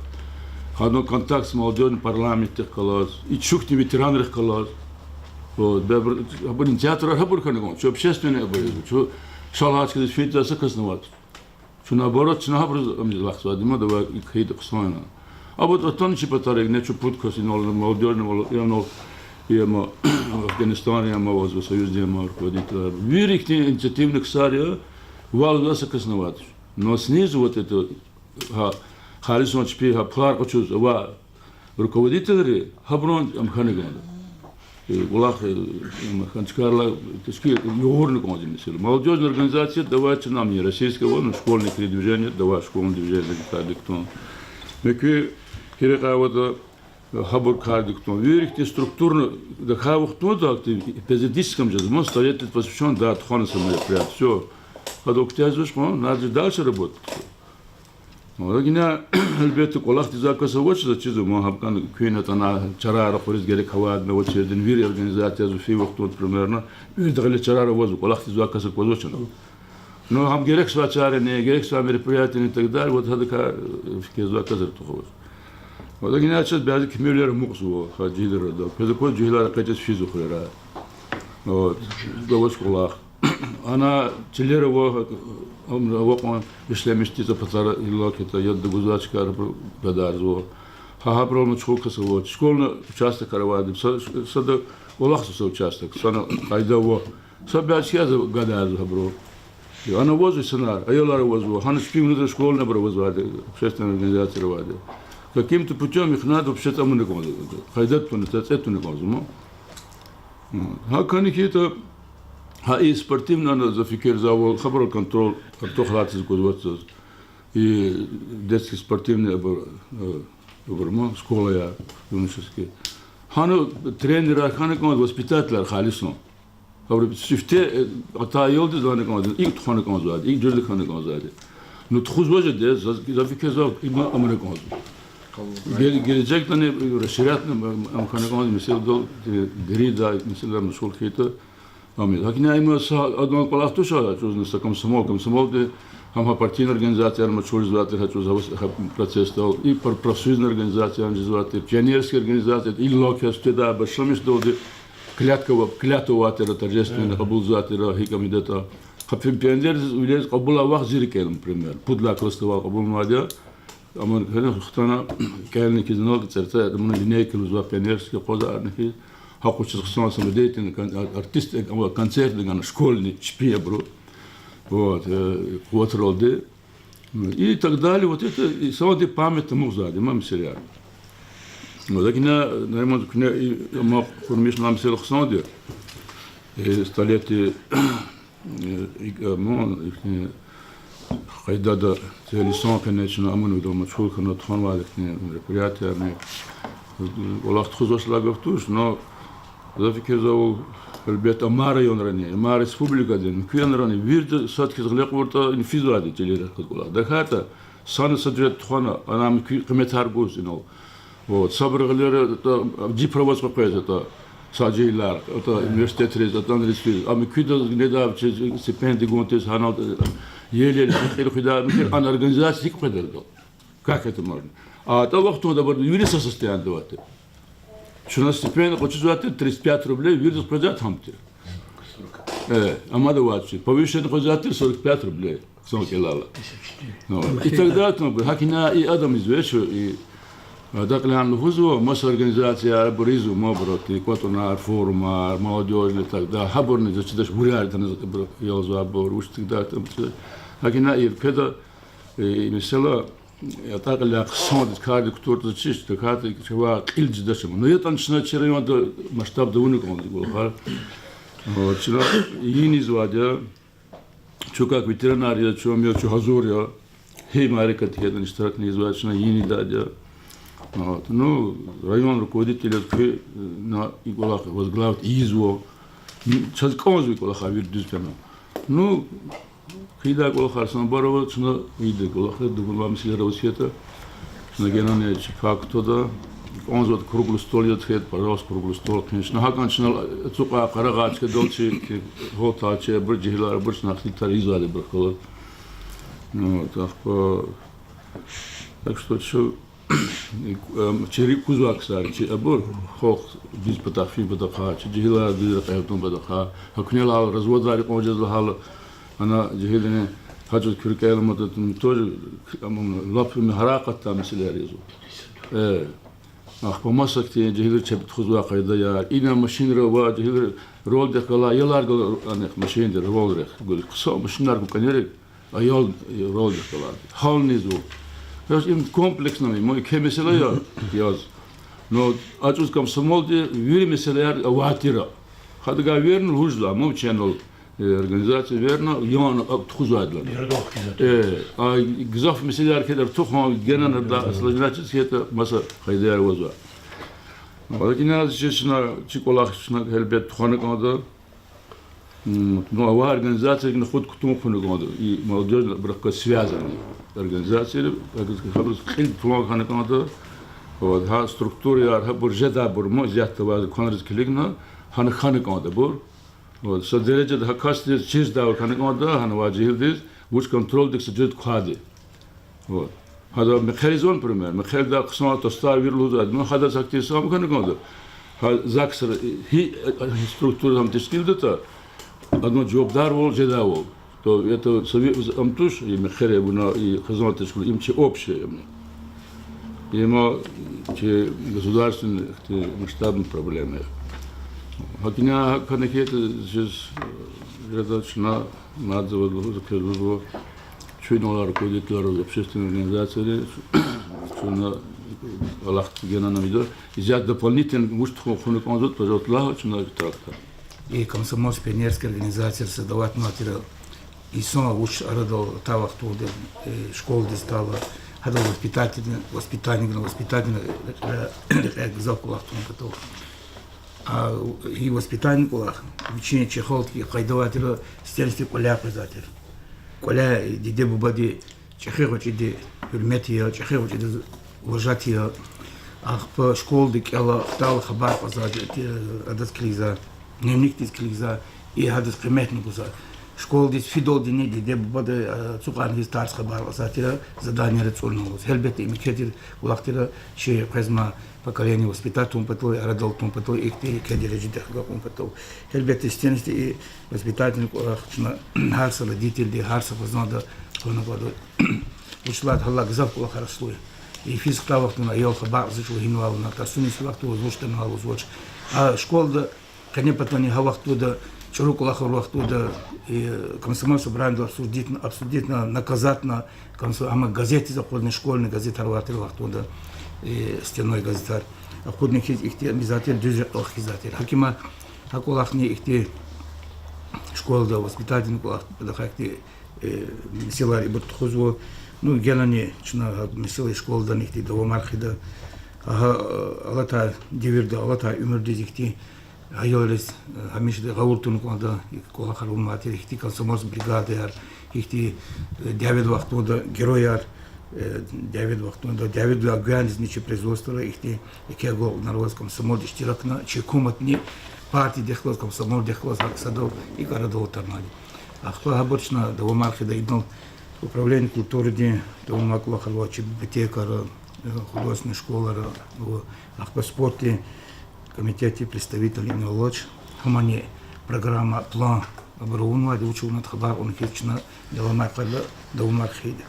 Гьадан контакт с молодёжью, парламентдихъ галаз, и чухтин ветеранрихъ галаз. Вот, бе-, абур, абурун театрар гьабур хьана кӀанда, чун общественный абур язва, чун шалай чкадиз фейитӀа са кас авач. Чун наоборот, чна гьабуруз ам лахзавайди я, ма давай икӀ хьайитӀа хъсан я. Абур атана чи патара, эгер чун пуд кас инал, молодёжный, вал-, инал, я ма Афганистанрин, я ма ваз Союздин, я ма руководитель. Вири ихьтин инициативный ксар я, вал са кас авач. Но снизу вот это, гьа, халисан чпи, гьа, пулар къачуз авай руководительри, гьабурун ам хьана кӀанда. Э, кӀвалах, э, ам хьана чкайрилай тешкил, югъурна кӀанзава месэла. Молодёжная организация, давай чна ам, российское, вон, школьный движение, давай школьный движение кардик кутун. Муькуь гьи рекьяй аватӀа, гьабур кардик кутун. Вири ихьтин структурно, тахьайтӀа вахтунда, эпизодическом жез, мо, столетию посвящён, да, тухвана са мероприятие, всё. Гьада куьтягьзавач кьван, надо же дальше работать. Валлагь, гьакӀ я, гьелбетда, кӀвалахдиз аквазвай кас авач, заз чизва, ма гьабурукай куьн атана, чарар хуьруьз герек авайди авачирдин, вири организациязва фи вахтунда примерно, вирида гъиле чарар авазва, кӀвалахдиз аквазвай кас аквазвач ана. Ну, гьам герек са чарани, герек са мероприятиени и так далее, вот гьадакай, э, фикирзавай кас тухуз. Валлагь, гьакӀ я, чаз бязи кимивилер амукьзава гьа жегьилралди. Квез акваз жегьилар экъечӀиз физва хуьрера. Вот. Гваз кӀвалах. Ана чилер ава, ам ава кьван ишлемишдиз, а патара иллаки та яд гузвай чкайра абуру гадарзава. Гьа, гьабурал машгъул кас авач. Школьный участокар авайди, са, сада кӀвалахзава са участок, сана къайда ава. Са бязи чкайра гадарзава гьабуру. Ана авазва инсанар, аялар авазва, гьана чпин внутришкольныйбур авазвайди, общественный организацияр авайди. Каким-то путём их надо вообще-то амуна кӀанзава. Къайда туна, цӀе туна кӀанзава, ма. Гьа кӀани хьайитӀа, гьа и спортивный, ана за фикирзавайвал, гьабурал контроль артух алатиз гузвач заз. И детский спортивный абур, э, абур ма, школаяр, юношеский. Гьана тренерар хьана кӀанда, воспитательар халисан. Гьабуру сифте, э, атай аялдиз лагьана кӀанзава, икӀ тухвана кӀанзавайди, икӀ жуьреда хьана кӀанзавайди. Ну, тухузвач жеди, за, за фикирзава, има амуна кӀанзава. Гел-, гележегдани расширятна ам хьана кӀанзава, месела, э, дериндай месэлаяр машгъул хьайитӀа, ам я. ГьакӀ я, има са адан кӀвалах туш, а, чузни са комсомол, комсомолди, гьам гьа партийный организацияр машгъулзавай тир, гьа чуз гьа процессдал, и пр-, профсоюзный организациярни жезвай тир, пионерский организация, иллаки студентар башламишдалди, клятва, клятва авай тир, торжественно кьабулзавай тир, гьикӀ ам ийидатӀа. Гьа пи-, пионерриз вилериз кьабулай вахт зи рикӀел, например, пуд лагьай классдивай кьабулнавайди я. Амма хьана хтана кӀелни хьиз, ну, цӀерцӀе, амма линейка лугьузва, пионерский къвазарни хьиз, гьа къучиз хъсан самодеятельный кон-, а, артист, э, концерт гана, школьный, чпи абуру. Вот, э, къуватралди. И так далее, вот это, и савди память амукьзавайди ма месэлаяр. Вот, лакин я, Нариман, куьне, и, ма, хурмиш на месэла хъсанди. Э, столетие, э, и, э, мо, ихьтин къайдада цели сон, конечно, амунвидал машгъул хьана тухванвайди ихьтин мероприятиярни. КӀвалах тухузвач лагьай гаф туш, но за фикирзавайвал, гьелбетда, амай районрани, амай республикадин муькуь районрани вирида сад хьиз гъиле кьуртӀа, ина физвайди я чилерихъ галаз кӀвалах. ТахьайтӀа сана са жуьре тухвана, ана муькуь къиметар гуз инал. Вот, сабур гъилера, атӀа, жи провоз къекъвез, атӀа, са жегьилар, атӀа, университетриз, атӀа, анализ физ. А муькуьдаз недай вичиз стипендия гун тийиз, гьанал, э, еле-еле кьил хуьдай, муькуь ана организация гьикӀ къведа адал. Как это можно? А атӀа вахтунда абур вири са состояниеда авай тир. Чна стипендия къачузвай тир тридцать пять рублей, виридаз къвезвай гьам тир. Э, амада авачир. Повышение къвезвай тир сорок пять рублей. Хъсан кӀелайла. Ну, и так далее, тому подобное. ГьакӀ ина и адан извечу, и, а, дакълан лугьузва, маса организация абур ийизва, ма абур, и кӀватӀунар, форумар, молодёжный и так далее. Гьабурни за чидач, вуриар атана за абур, ялзавайбур, вуч и так далее, тому подобное. ГьакӀ ина и педа, и месэла, атӀа кьиле хъсандиз кардик кутуртӀа, за чиз, тахьайтӀа чавай кьил жедач ама. Ну, ятӀани чна чи районда масштабда авуна кӀанда кӀвалахар. Вот, чна ийизвайди я, чун как ветеранар я, чун ам я, чун гьазур я. Гьи мярекатдикай ятӀани иштиракни ийизвай чна, ийидайди я. Вот. Ну, район руководитель яз куьне и кӀвалах возглавить ийизва. Чаз кӀанзава и кӀвалахар вири дуьз фена. Ну, Хъийидай кӀвалахар санбарава, чна ийидай кӀвалахар, дугунвай месэлаяр аваз хьайитӀа, чна генани чи пак кутада, кӀанзаватӀа круглый стол яз хьайитӀа, пожалуйста, круглый стол хъийин. Чна гьакӀан чна ацукьай-къарагъай чкадал чи, чи гьалтай чи абур, жегьилар абур чна хьайитӀа ийизвайди абурухъ галаз. Ну, вот, ахпа, так что чу, э, чи рикӀ кузвай ксар, чи абур, халкь дуьз патахъай, фин патахъай, чи жегьилар дуьз рекье авун патахъай, гьакӀ хьайила гьал разводар кьван жезва гьал, ана жегьилрин гьа чӀавуз куь рикӀел аматӀа, тоже, ам, лап им гьарай акъатдай месэлаяр язва. Э, ахпа маса хьтин жегьилри чеб тухузвай къайдаяр, ина машинра ва жегьилри ролдихъ галай, аялар галай, анихъ машиндихъ, ролрихъ, гур хъсан машинар гукӀанерик, аял ролдихъ галай. Гьал низва. Яз им комплексно, им еке месэла я, яз. Но а чӀавуз комсомолди вири месэлаяр авай тир. Гьадагай верна лугьузва, ам виченал, э, организация верна, яна а тухузвайди лагьана. Э, а гзаф месэлаяр хьайитӀа артух, гьа генани да осложнять хьайитӀа маса къайдаяр авазва. Валай кӀаниз чи чна, чи кӀвалах чна гьелбет тухвана кӀанда. М, ну, авай организацияриз гьакӀ кутун хьана кӀанда. И молодёжь абурухъ галаз связанный организацияр, гьабуруз кьил тунвай хьана кӀанда. Вот, гьа структураяр, гьабур жедайбур, ма, исятда аваз кванриз килигна, гьана хьана кӀандайбур. Вот, са дережада гьа касдиз чирдайвал хьана кӀанда, гьана авай жегьилдиз вуч контрольдик са жуьреда квайди. Вот. Гьада мехъеризни, например, мехъерда хъсан тостар вири лугьузвайди, ну, гьадаз гьахьтин са ам хьана кӀанда. Гьа ЗАГСра гьи, э, структура ам тешкилдатӀа, адан жавабдарвал жедайвал. То это сови-, ам туш, и мехъери вуна, и хизан тешкил, им чи общее, им. Има чи государственный, ихьтин масштабный проблема я. ГьакӀ ина, гьакӀ хьана хьайитӀа, заз, э, жеда чна, мадзава лугьуз, квез лугьузва, чун инал руководителар, общественный организацияри, чна алахъ генани ам ийида. Изяд дополнительно вуч тухун хьана кӀанзаватӀа, пожалуйста, лагь, чна трактор. И комсомольско-пионерский организацияр сад аватнавай тир, инсан вуч арадал атай вахтунда, э, школадиз атайла, гьадал воспитатель-, воспитанникни, воспитательни, э, э, гзаф кӀвалах тун патал. А и воспитание кӀвалах, вичин чи халкьдин къайда авай тир, стенсди кӀваляй къвезвай тир. КӀваляй диде-бубади, чӀехи гъвечӀиди гьуьрмет ая, чӀехи гъвечӀидиз уважать ая. Ахпа школади кӀела, хтайла хабар кьазвай, адаз килигзавай, дневникдиз килигзавай, и гьадаз къиметни гузвай. Школадиз фидалдини диде-бубади, а, ацукьарни хьиз тарс хабар кьазвай тир, заданияр цӀурна лугьуз. Гьелбетда, им еке тир кӀвалах тир, чи къвезмай поколение воспитать авун патал, арадал тун патал, ихьтин еке дережадихъ агакьун патал. Гьелбетда, стенсди и воспитательный кӀвалах чна гьар са родительди, гьар са хизанда тухвана кӀанда. Вучиз лагьайтӀа гьаллай гзаф кӀвалахар аслу я. Йифиз хтай вахтунда аял хабар кьазвач вуна гьинавай лагьана, тарсуниз вахтунда вуч атанвай лугьузвач. А школада къенепатани гьа вахтунда, чӀуру кӀвалахар вахтунда, и, комсомольско-правительственный обсудить, обсудить на, наказать на, комсо-, амма газетдиз акъудна, школьный газетар авай тир вахтунда, и, стенной газетар. Акъудна хьиз ихьтин обязательно дуьз рекьел хкизвай тир. ГьакӀ има гьа кӀвалахни ихьтин школада воспитательный кӀвалах патахъай ихьтин, э, месэлаяр ибур тухузва. Ну, генани чна гьа месэла школадани ихьтин давамар хъийида. Гьа, э, алатай девирда, алатай уьмуьрдиз ихьтин аялриз, э, гьамишда гъавурда туна кӀанда, и кӀвалахар авунвай тир, ихьтин комсомольск бригадаяр, ихьтин, э, дяведин вахтунда геройяр, э, дяведин вахтунда, дяведин гуьгъуьнизни чи производствора ихьтин еке агалкьунар аваз, комсомолда иштиракна, чи гьукуматни, партиядихъ галаз, комсомолдихъ галаз гьакӀ садав икӀ арадал атанвайди. Ахпа гьабур чна давамар хъийида, идал управление культурадин давамар кӀвалахар ава, чи библиотекара, э, художественный школара, ва ахпа спортдин комитетдин представитель инал алач, гьамани программа, план абур авунвайди, вуч авунатӀа хабар кьуна хьиз чна гила амай къайдада давамар хъийида.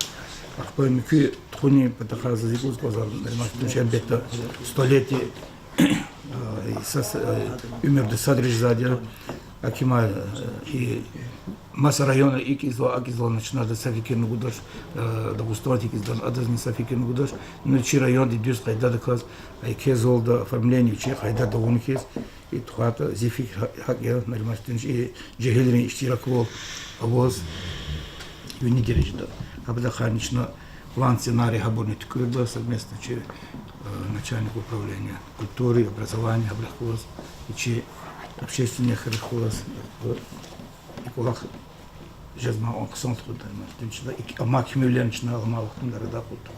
Ахпа муькуь тухунин патахъай заз икӀ лугьуз кӀанзава, Нариман Сулейманович, гьелбетда, столетие, э, и са, э, уьмуьрда садра жезвайди я, гьакӀ има, э, и маса районра икӀ ийизва, акӀ ийизвани чна адаз са фикирни гудач, э, Дагъустанда икӀ ийизвани адазни са фикирни гудач, ну, чи районди дуьз къайдадаказ, еке залда оформление вичин къайдада авуна хьиз, и тухвайтӀа, зи фикир гьа-, гьакӀ я, Нариман Сулейманович, и жегьилрин иштираквал аваз вини дережада. Гьабурухъай чна план, сценарий гьабурни туькӀуьрда совместно чи, э, начальник управления культуры и образования гьабурухъ галаз, и чи общественникрихъ галаз, э, и кӀвалах Жезмай кьван хъсан тухуда, ма, динчила ик-, амма кимивилерни чна аламай вахтунда арадай акъудда.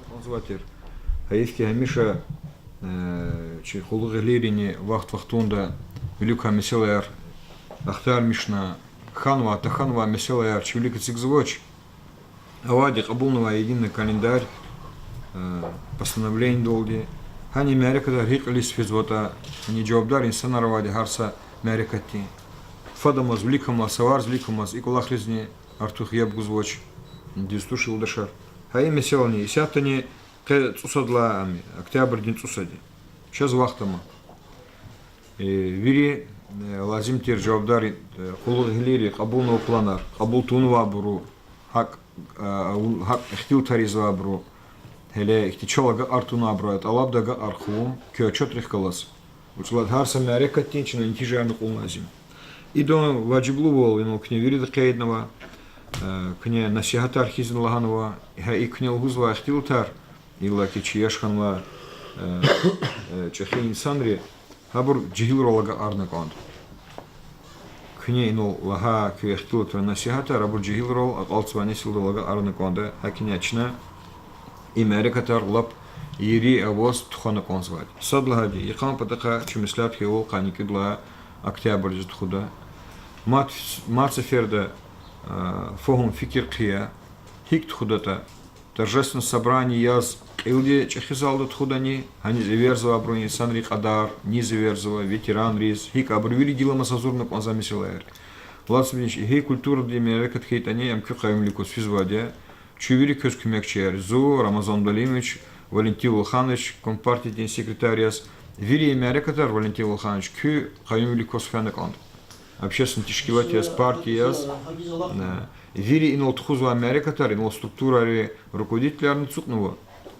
Кьван зуватир. Гьайиф хьи, гьамиша, э, чи къуллугъвилерини вахт-вахтунда вилик квай месэлаяр ахтармишна, хьанвай, тахьанвай месэлаяр чи вилик эцигзавач. Авайди кьабулнавай единый календарь, э, постановлениедалди. Гьана мярекатар гьикьван кьилиз физватӀа, гьана жавабдар инсанар авайди гьар са мярекатдин. Фадамаз, виликамаз, саварз виликамаз и кӀвалахризни артух яб гузвач, дуьз туш, юлдашар. Гьа и месэлани исятдани къе цӀусад лагьай ам я, октябрдин цӀусад я. Чаз вахт ама. Э, вири, э, лазим тир жавабдар, э, къуллугъвилери кьабулнавай планар, кьабул тавунвайбуру, гьакӀ, э, гьакӀ ихтилатар ийизвайбуру, гьеле ихьтин чал агакьар тавунвайбуру, тӀалабда агакьар хъувун, куь отчётрихъ галаз. Вучиз лагьайтӀа гьар са мярекатдин чна нетижаярни кьун лазим. Идан важиблувал инал куьне вирида къейднава, э, куьне насигьатар хьизни лагьанва, гьа и куьне лугьузвай ихтилатар, иллаки чи яш хьанвай, э, э, чӀехи инсанри, гьабур жегьилрал агакьарна кӀанда. Куьне инал лагьай куь ихтилатар, насигьатар абур жегьилрал, акьалтзавай несилдал агакьарна кӀанда, гьакӀни чна и мярекатар лап ири аваз тухвана кӀанзавайди. Сад лагьайди, йикъан патахъай чи меслят хьайивал къанни кӀуьд лагьай октябрдиз тухуда. Мад, мад сеферда, а, фагьум-фикир хъия, гьикӀ тухудатӀа, торжественное собрание яз кьилди чӀехи залда тухудани, гьаниз эверзавайбурун инсанрин кьадар, низ эверзава, ветеранриз, гьикӀ абуру вири гиламаз гьазурна кӀанзавай месэлаяр. Лацбинич, гьи культурадин мярекат хьайитӀани, ам куь къаюмвилик кваз физвайди я, чун вири квез куьмекчияр я, зун, Рамазан Далимович, Валентин Вулханович, компартиядин секретарь яз, вири и мярекатар, Валентин Вулханович, куь къаюмвилик кваз фена кӀанда. Общественный тешкилат яз, партия яз, э, вири инал тухузвай мярекатар, инал структурайрин руководителярни ацукьнава.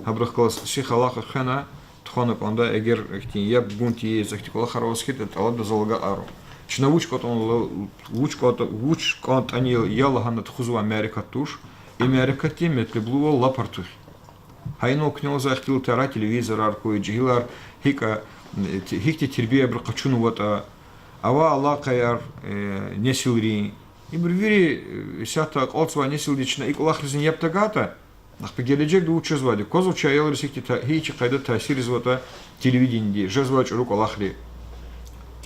Гьабурухъ галаз сих-алакъа хвена, тухвана кӀанда, эгер ихьтин яб гун тийиз, ихьтин кӀвалахар аваз хьайитӀа, тӀалабда зал агакьарун. Чна вуч кӀантӀани, вуч кӀантӀа-, вуч кӀантӀани я лагьана тухузвай мярекат туш, и мярекатдин метлеблувал лап артух. Гьа инал куьне лугьузвай ихтилатар, телевизорар хьуй, жегьилар гьикӀ, э, те-, гьихьтин тербиябуру къачунватӀа, авай алакъаяр, э, несилрин. Ибур вири, э, исятда акьалтзавай несилди чна и кӀвалахризни яб тагайтӀа, ахпа гележегда вуч жезвайди, квазва чи аялриз гьихьтин та-, гьи чи къайдада таъсир ийизватӀа телевидениеди, жезвай чӀуру кӀвалахри.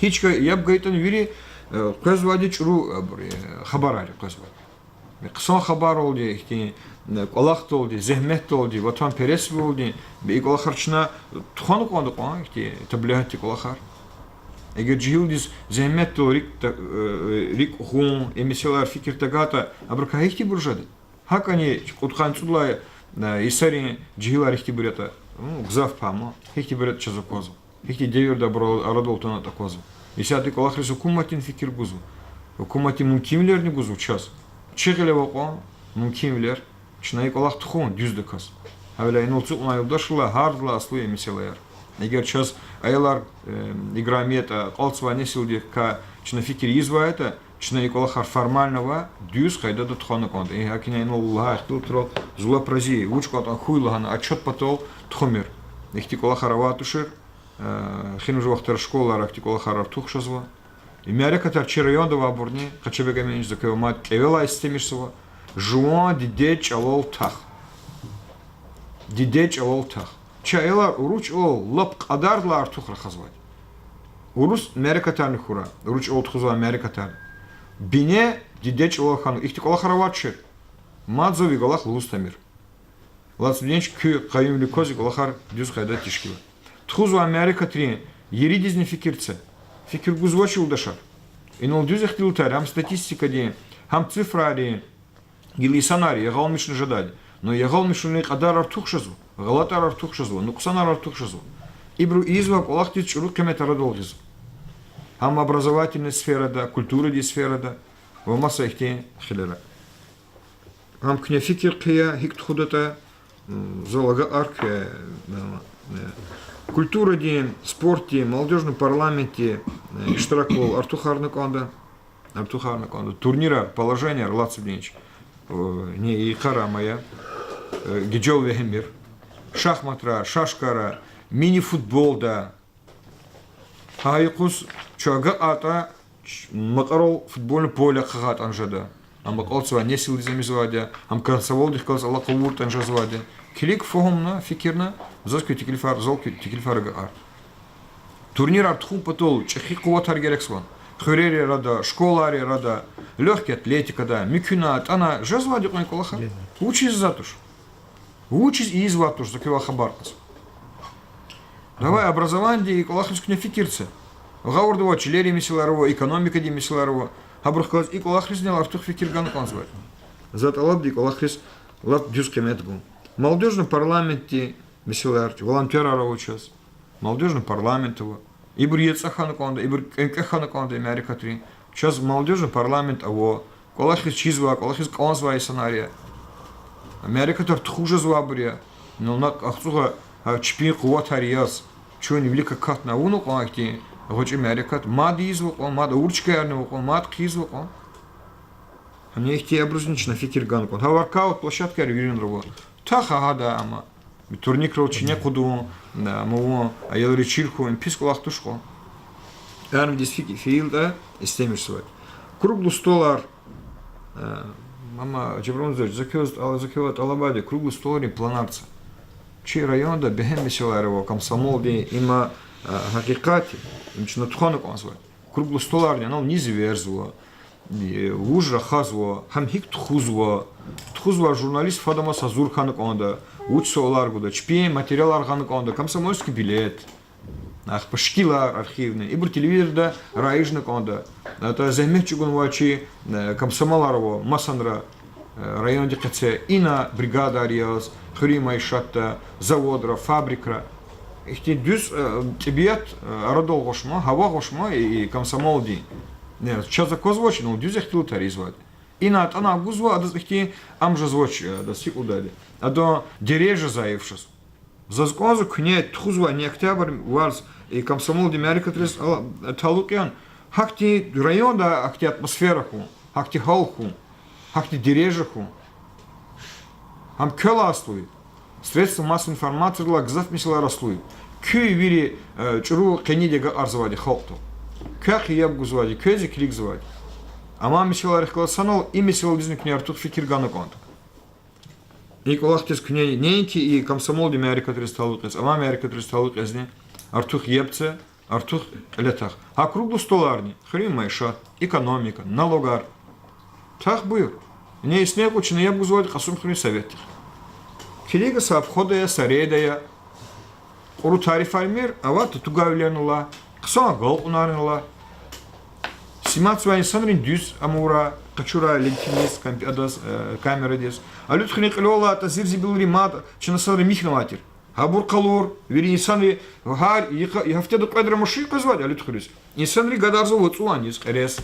Гьи чка яб гайитӀани вири, э, къвезвайди чӀуру, э, абур, э, хабарар я къвезвайди. Хъсан хабаралди, ихьтин, э, кӀвалахдалди, зегьметдалди, ватанпересвилелди, бе и кӀвалахар чна тухвана кӀанда кьван, ихьтин таблигьатдин кӀвалахар. Эгер жегьилдиз зегьметдал рикӀ та-, э, рикӀ гъун, и месэлаяр фикир тагайтӀа, абурукай гьихьтинбур жеда? ГьакӀни кьудкъанни цӀуд лагьай, э, йисарин жегьилар ихьтинбур ятӀа, ну, гзаф пай ман, гьихьтинбур ятӀа чаз аквазва. Гьихьтин девирда абурал арадал атанатӀа аквазва. Исятда и кӀвалахриз гьукуматни фикир гузва. Гьукуматди мумкинвилерни гузва чаз. Чи гъиле ава кьван мумкинвилер. Чна и кӀвалах тухун дуьздаказ. Гьавиляй инал ацукьнавай юлдашрилай гьардалай аслу я месэлаяр. Эгер чаз аялар, э, играми ятӀа, акьалтзавай несилдикай чна фикир ийизвайтӀа, чна и кӀвалахар формально ва дуьз къайдада тухвана кӀанда. Э, гьакӀни инал лагьай ихтилатрал зун лап рази я, вуч кӀантӀани хьуй лагьана отчёт патал тухумир. Ихьтин кӀвалахар авай тушир, э, хинжи вахтара школайра ихьтин кӀвалахар артух жезва. И мярекатар чи районда авайбурни, Къачабег Аминович, за квевай мад кӀевелай истемишзава, жуван диде чӀалал тах. Диде чӀалал тах. Чи аялар урус чӀалал лап кьадардилай артух рахазвайди. Урус мярекатарни хьурай, урус чӀалал тухузвай мярекатарни. Бине диде чӀалал хьанва, ихьтин кӀвалахар авач тушир. Мад за ви галахъ лугьуз тамир. Лацбинич, куь къаюмвилик кваз и кӀвалахар дуьз къайдада тешкилай. Тухузвай мярекатрин еридизни фикир це. Фикир гузвач, юлдашар. Инал дуьз ихтилатар, гьам статистикадин, гьам цифрайрин, гила инсанар ягъалмишна жедайди. Но ягъалмишунин кьадар артух жезва, гъалатӀар артух жезва, нукьсанар артух жезва. Ибуру ийизвай кӀвалахдиз чӀуру къимет арадал гъизва. Гьам образовательный сферада, культурадин сферада ва маса ихьтин хилера. Гьам куьне фикир хъия, гьикӀ тухудатӀа, м, зал агакьарун куь, э, э, культурадин, спортдин, молодёжный парламентдин, э, иштираквал артухарна кӀанда, артухарна кӀанда. Турнирар, положениеяр, Лацбинич, э, ни йикъара ама я, э, гежел вегьимир. Шахматра, шашкара, мини-футболда, Гьа юкъуз чун агакьайтӀа, ч-, макьарал футбольный поле ахъайитӀани жеда. Ам акьалтзавай несилдиз ам ийизвайди я, ам комсомолдихъ галаз алакъа авуртӀани жезвайди я. Килиг, фагьумна, фикирна, заз куь теклифар, зал куь теклифар агакьар. Турнирар тухун патал чӀехи къуватар герекзава. Хуьрерин арада, школайрин арада, лёгкий атлетикада, муькуьна, атӀана жезвайди кьван кӀвалахар. Вучиз затӀуш? Вучиз ийизватӀуш, за квевай хабар кьаз. Давай образованидин и кӀвалахриз куьне фикир це. Гъавурда авай чилерин месэлаяр ава, экономикадин месэлаяр ава. Гьабурухъ галаз и кӀвалахризни артух фикир гана кӀанзавай. За тӀалабда и кӀвалахриз лап дуьз къимет гун. Молодёжный парламентдин месэлаяр, волонтёрар ава чаз. Молодёжный парламент ава. Ибур яцӀа хьана кӀанда, ибур кӀвенкӀве хьана кӀанда мярекатрин. Чаз молодёжный парламент ава. КӀвалахиз чизвай, кӀвалахиз кӀанзавай инсанар я. Мярекатар тухуз жезвайбур я. Нуна АхцӀугъа гьа чпин къуватар яз, чун вилик акатна авуна кьван ихьтин гъвечӀи мярекат, мад ийизва кьван, мад авур чкаярни ава кьван, мад хъийизва кьван. Гьана ихьтин абурузни чна фикир гана кӀанда. Гьа воркаут площадкаяр виринра ава. Таха гьада ама. Турникрал чине къудун, ама вун, аялриз чир хьун, им пис кӀвалах туш кьван. Армиядиз фикӀ фейилтӀа, истемишзавай. Круглый столар, э, ама, Жабран Зурабович, за квез тӀал-, за квевай тӀалабайди, круглый столарин планар це. Чи районда бегьем месэлаяр ава, комсомолдин, има, э, гьакъикъат я, им чна тухвана кӀанзавай. Круглый столарни анал низ эверзава, э, вуж рахазва, гьам гьикӀ тухузва, тухузвай журналист фадамаз гьазур хьана кӀанда, вуч суалар гуда, чпин материалар гъана кӀанда, комсомольский билет, ахпа шикилар архивный, ибур телевизорда раижна кӀанда. АтӀа зегьмет чӀугунвай чи, э, комсомолар ава, масанра, э, райондин къеце, ина бригададар яз, хуьруьн майишатда, заводра, фабрикра. Ихьтин дуьз, э, тӀебиат, э, арадал гъваш ман, гьава гъваш ман и, и комсомолдин. Э, чаз аквазвач, ну, дуьз ихтилатар ийизвайди. Ина атӀана гузва, адаз ихьтин ам жезвач, э, адаз гьикӀ лугьудайди. Адан дережа зайиф жезва. Заз кӀанзава куьне тухузвай, не октябрь варз, и комсомолдин мярекатриз ала-, талукь ян, гьахьтин районда ахьтин атмосфера хьун, гьахьтин гьал хьун, гьахьтин дережа хьун. Гьам квелай аслу я. Средства массовой информациядилай гзаф месэлаяр аслу я. Куьн вири, э, чӀуру къенин агакьарзавайди халкьдал. Квехъ яб гузвайди, квез килигзавайди. Амай месэлайрихъ галаз санал и месэладизни куьне артух фикир гана кӀанда. И кӀвалахдиз куьне неинки и комсомолдин мярекатриз талукь яз, амай мярекатриз талукь язни артух яб це, артух кьиле тах. Гьа круглый столарни, хуьруьн майишат, экономика, налогар. Тах, буюр. Ине исни кьван чна яб гузвайди Кьасумхуьруьн советдихъ. Килига, са обхода я, са рейда я. Кьуру тарифармир, аватда тугавилерни ала, хъсан агалкьунарни ала. Сниматзавай инсанрин дуьз амура, къачура лентиниз, компьютердиз, э, камерадиз. Алуьтхуьруьн кьилел алайтӀа, зир-зибилри мад чна садра михьнавай тир. Гьабур къалур, вири инсанри гьар йикъа-, гьафтеда кьведра машин къвезвайди Алуьтхуьриз. Инсанри гадарзава вацӀувайниз кьерез,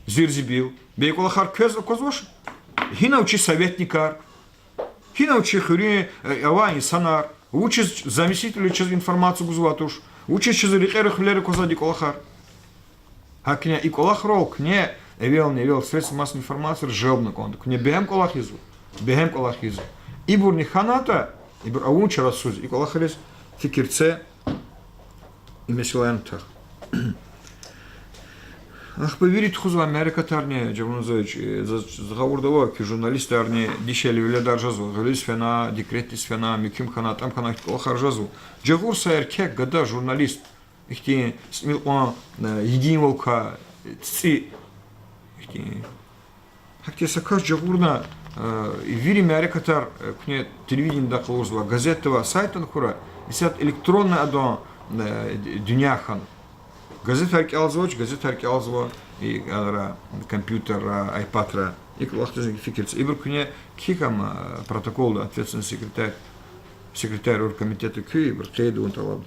зир-зибил. Бес и кӀвалахар квез аквазвач? Гьинав чи советникар? Гьинав чи хуьруьн, э, авай инсанар? Вучиз заместителри чаз информация гузвай туш? Вучиз чаз рекьера хуьлера квазвайди и кӀвалахар? Гьакӏни и кӏвалахрал куьне эвелни-эвел средства массовой информацияра желбна кӏанда. Куьне бегьем кӏвалах ийизва. Бегьем кӏвалах ийизва. Ибурни хьанатӏа, ибур авун чарасуз, и кӏвалахриз фикир це, и месэлаяр тах. Ахпа вири тухузвай мярекатарни, Жаван Зоич, э, за, за гъавурда ава, куь журналистарни дишегьли веледар жезва, гъуьлуьз фена, декретдиз фена, муькуьм хьана, атӏам хьана, ихьтин кӏвалахар жезва. Жагъур са эркек, гада журналист. Ихьтин цӏимил кьван, э, йигинвал ква, э, цӏи. Ихьтин. Гьахьтин са кас жагъурна, э, вири мярекатар, э, куьне телевидениеда къалурзава, газетда ва сайтда хьурай, исятда электронный адан, э, д-, дуьнья хьана. Газетар кӏелзавач, газетар кӏелзава, и, ара, компьютерра, айпадра. И кӏвалахдиз фикир це. Ибур куьне кхьихь ам, э, протоколда ответственный секретарь, секретарь оргкомитета куь, ибур къейд авун тӏалабда.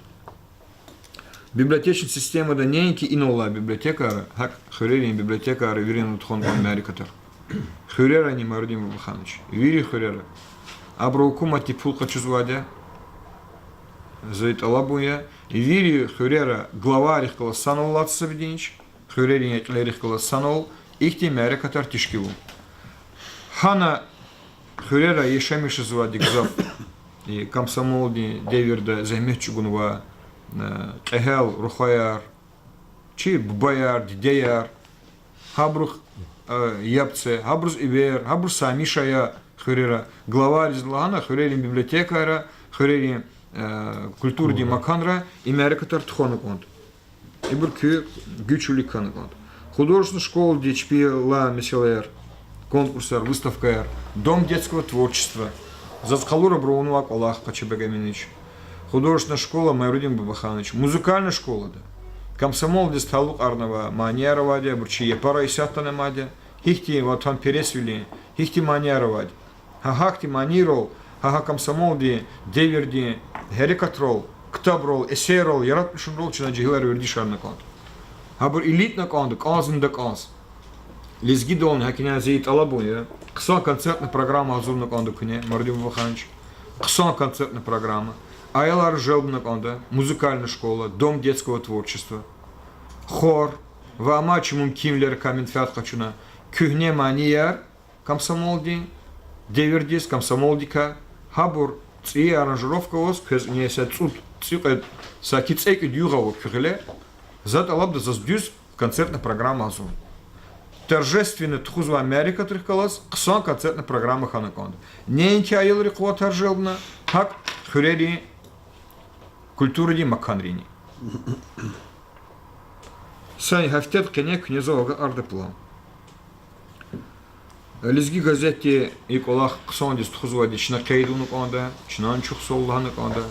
Библиотечный системада неинки инал алай библиотекаяр, гьакӏ хуьрерин библиотекаяр виринал тухун кӏан мярекатар. Хуьрерани, Марудин Бубаханович, вири хуьрера. Абуру гьукуматди пул къачузвайди я, зи тӏалабун я, вири хуьрера главайрихъ галаз санал алаз са беденч, хуьрерин кьилерихъ галаз санал, ихьтин мярекатар тешкилун. Гьана хуьрера яшамиш жезвайди гзаф, и комсомолдин девирда зегьмет чӏугунвай, э, кьегьал рухваяр, чи бубаяр, дидеяр, гьабурухъ Япце, гьабуруз ивер, гьабур са Мишая хуьрера, главайриз лагьана, хуьрерин библиотекайра, хуьрерин культурадин маканра и мярекатар тухвана кӀанда. Ибур куь гуьчвилик хьана кӀанда. Художественный школади чпи лагьай месэлаяр, конкурсар, выставкаяр, Дом детского творчества. Заз къалура абуру авунвай кӀвалах Къача-Бегаминович. Художественная школа Майрудин Бабаханович. Музыкальная школада комсомолдиз талукьарнавай манияр авайди, абур чи япара исятдани амайди. Гьихьтин ватанпересвилин, гьихьтин манияр авайди. Гьа гьахьтин манийрал, гьа гьа комсомолдин девирдин гьерекатрал, ктабрал, эсеррал, яратмишунрал чна жегьилар вердишарна кӀанда. Гьабур илитӀна кӀанда, кӀанзни дакӀанз. Лезгидални гьакӀ ина зи тӀалабун я. Хъсан концертный программа гьазурна кӀанда куьне, Майрудин Бабаханович. Хъсан концертный программа. Аялар желбна кӀанда, музыкальная школа, Дом детского творчества. Хор ва амай чи мумкинвилерикай менфят къачуна, куьгьне манияр, комсомолдин девирдиз, комсомолдикай, гьабур цӀийи аранжировка аваз, квез ине са цӀуд, цӀикьвед, саки цӀекӀуьд югъ ава куь гъиле, за тӀалабда заз дуьз концертная программа гьазур. Торжественно тухузвай мярекатрихъ галаз хъсан концертная программа хьана кӀанда. Неинки аялрин къуватар желбна, гьакӀ хуьрерин культурадин маканрини. Са гьафтедин къене куьне зав агакьарда план. Лезги газетди и кӀвалах хъсандиз тухузвайди чна къейд авуна кӀанда, чна чухсагъул лагьана кӀанда.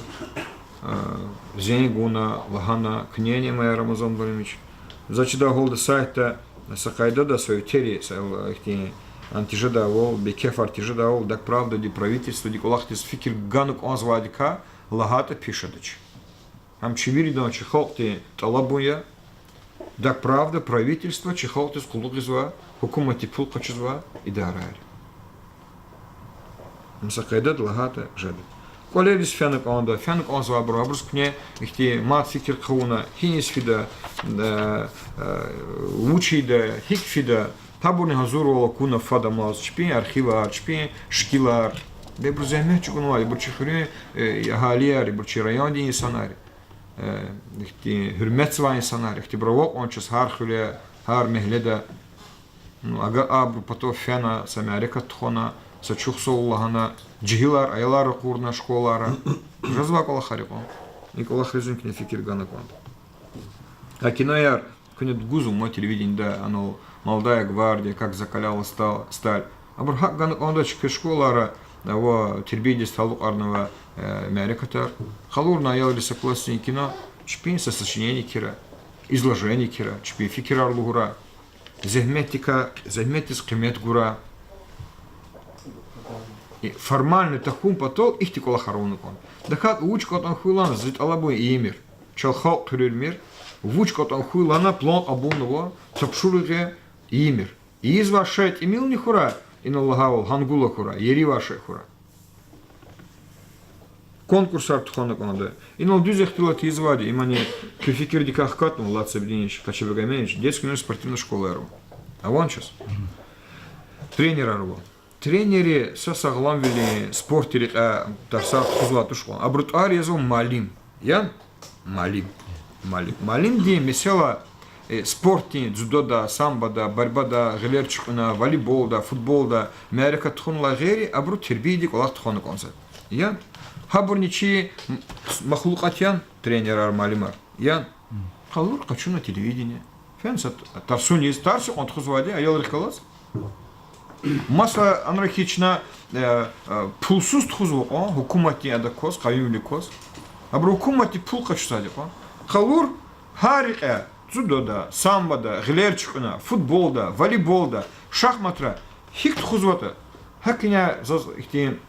Зенг авуна, лагьана, куьнени ама я, Рамазан Баринович. За чидай гьалда сайтда са къайдада, са этери, са ихьтин ам тежедайвал, бекефар тежедайвал, дак правдади, правительстводи кӀвалахдиз фикир гана кӀанзавайдикай лагьайтӀа пишедач. Гьам чи виридан, чи халкьдин тӀалабун я. Так правда, правительство чи халкьдиз къуллугъзава, гьукуматди пул къачузва, идараяр. Маса къайдада лагьайтӀа жеда. КӀвалериз фена кӀанда, фена кӀанзавайбур, абуруз куьне ихьтин мад фикир хъувуна, гьиниз фида, вуч ийида, гьикӀ фида, гьабурни гьазурвал акуна фад амаз, чпин архивар, чпин шикилар. Бес абуру зегьмет чӀугунвайди, ибур чи хуьруьн агьалияр, ибур чи райондин инсанар. Ихьтин гьуьрметзавай инсанар, ихьтинбурал акьван чаз гьар хуьре, гьар мягьледа, ну, агакьарбур патав фена, са мярекат тухвана, са чухсагъул лагьана, жегьилар, аялар ракъурна школайра. Жезвай кӀвалахар я кьван. И кӀвалахризни куьне фикир гана кӀанда. А кинояр куьне гузва ма телевиденида, анал Молодая гвардия, Как закалялась сталь. Абур гьакӀ гана кӀандач куь школайра, ава тербиядиз талукьарнавай мярекатар. Къалурна аялриз са классдин кино, чпин са сочинение кхьирай, изложение кхьирай, чпин фикирар лугьурай. Зегьметдикай, зегьметдиз къимет гурай. Формальный тахьун патал ихьтин кӀвалахар авуна кӀанда. ТахьайтӀа вуч кӀантӀан хьуй лагьана зи тӀалабун ийимир. Чал халкь хъуьруьрмир, вуч кӀантӀан хьуй лагьана план кьабулнава, тапшуругъ ийимир. Ийизвай шей тӀимилни хьурай, инал лагьайвал гьангула хьурай, еривай шей хьурай. Конкурсар тухвана кӀанда. Инал дуьз ихтилат ийизвайди, имани куь фикирдикай хкатнава, Лацебдинович, Къача-Бегаминович, детский номер спортивной школаяр ава. Авани чаз? Тренерар ава. Тренерри са сагъламвилин, спортдин рекьяй тарсар тухузвай туш кьван. Абуру тӀвар язва муаллим. Яни? Муаллим. Муаллим. Муаллимдин месела, спортдин, дзюдода, самбода, борьбада, гъилер чуькьуьна, волейболда, футболда мярекат тухунлай гъейри, абуру тербиядин кӀвалах тухвана кӀанзава. Яни? Гьабурни чи махлукьат яни, тренерар, муаллимар. Яни? Къалур къачуна телевидение. Фена са тарсуниз, тарс икьван тухузвайди аялрихъ галаз. Маса анра хьи чна пулсуз тухузва кьван, гьукуматдин адак кваз, къаюмвилик кваз. Абуру гьукуматди пул къачузвайди кьван. Къалур гьар рекьяй, дзюдода, самбода, гъилер чуькьуьна, футболда, волейболда, шахматра, гьикӀ тухузватӀа. ГьакӀ ина заз ихьтин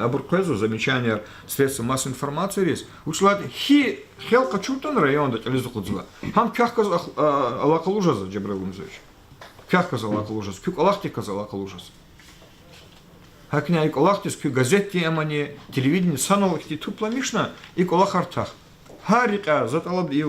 абур къвезва замечанияр средства массовой информацияриз, вучиз лагьайтӀа гьи хел къачуртӀани районда кьилиз акъудзава. Гьам квехъ галаз алакъалу жезва, Жабраил Гумзович. Квехъ галаз алакъалу жезва, куь кӀвалахдихъ галаз алакъалу жезва. ГьакӀ ина и кӀвалахдиз куь газетдин, амани телевидение санал ихьтин тупламишна, и кӀвалахар тах. Гьар рекьяй за тӀалабда и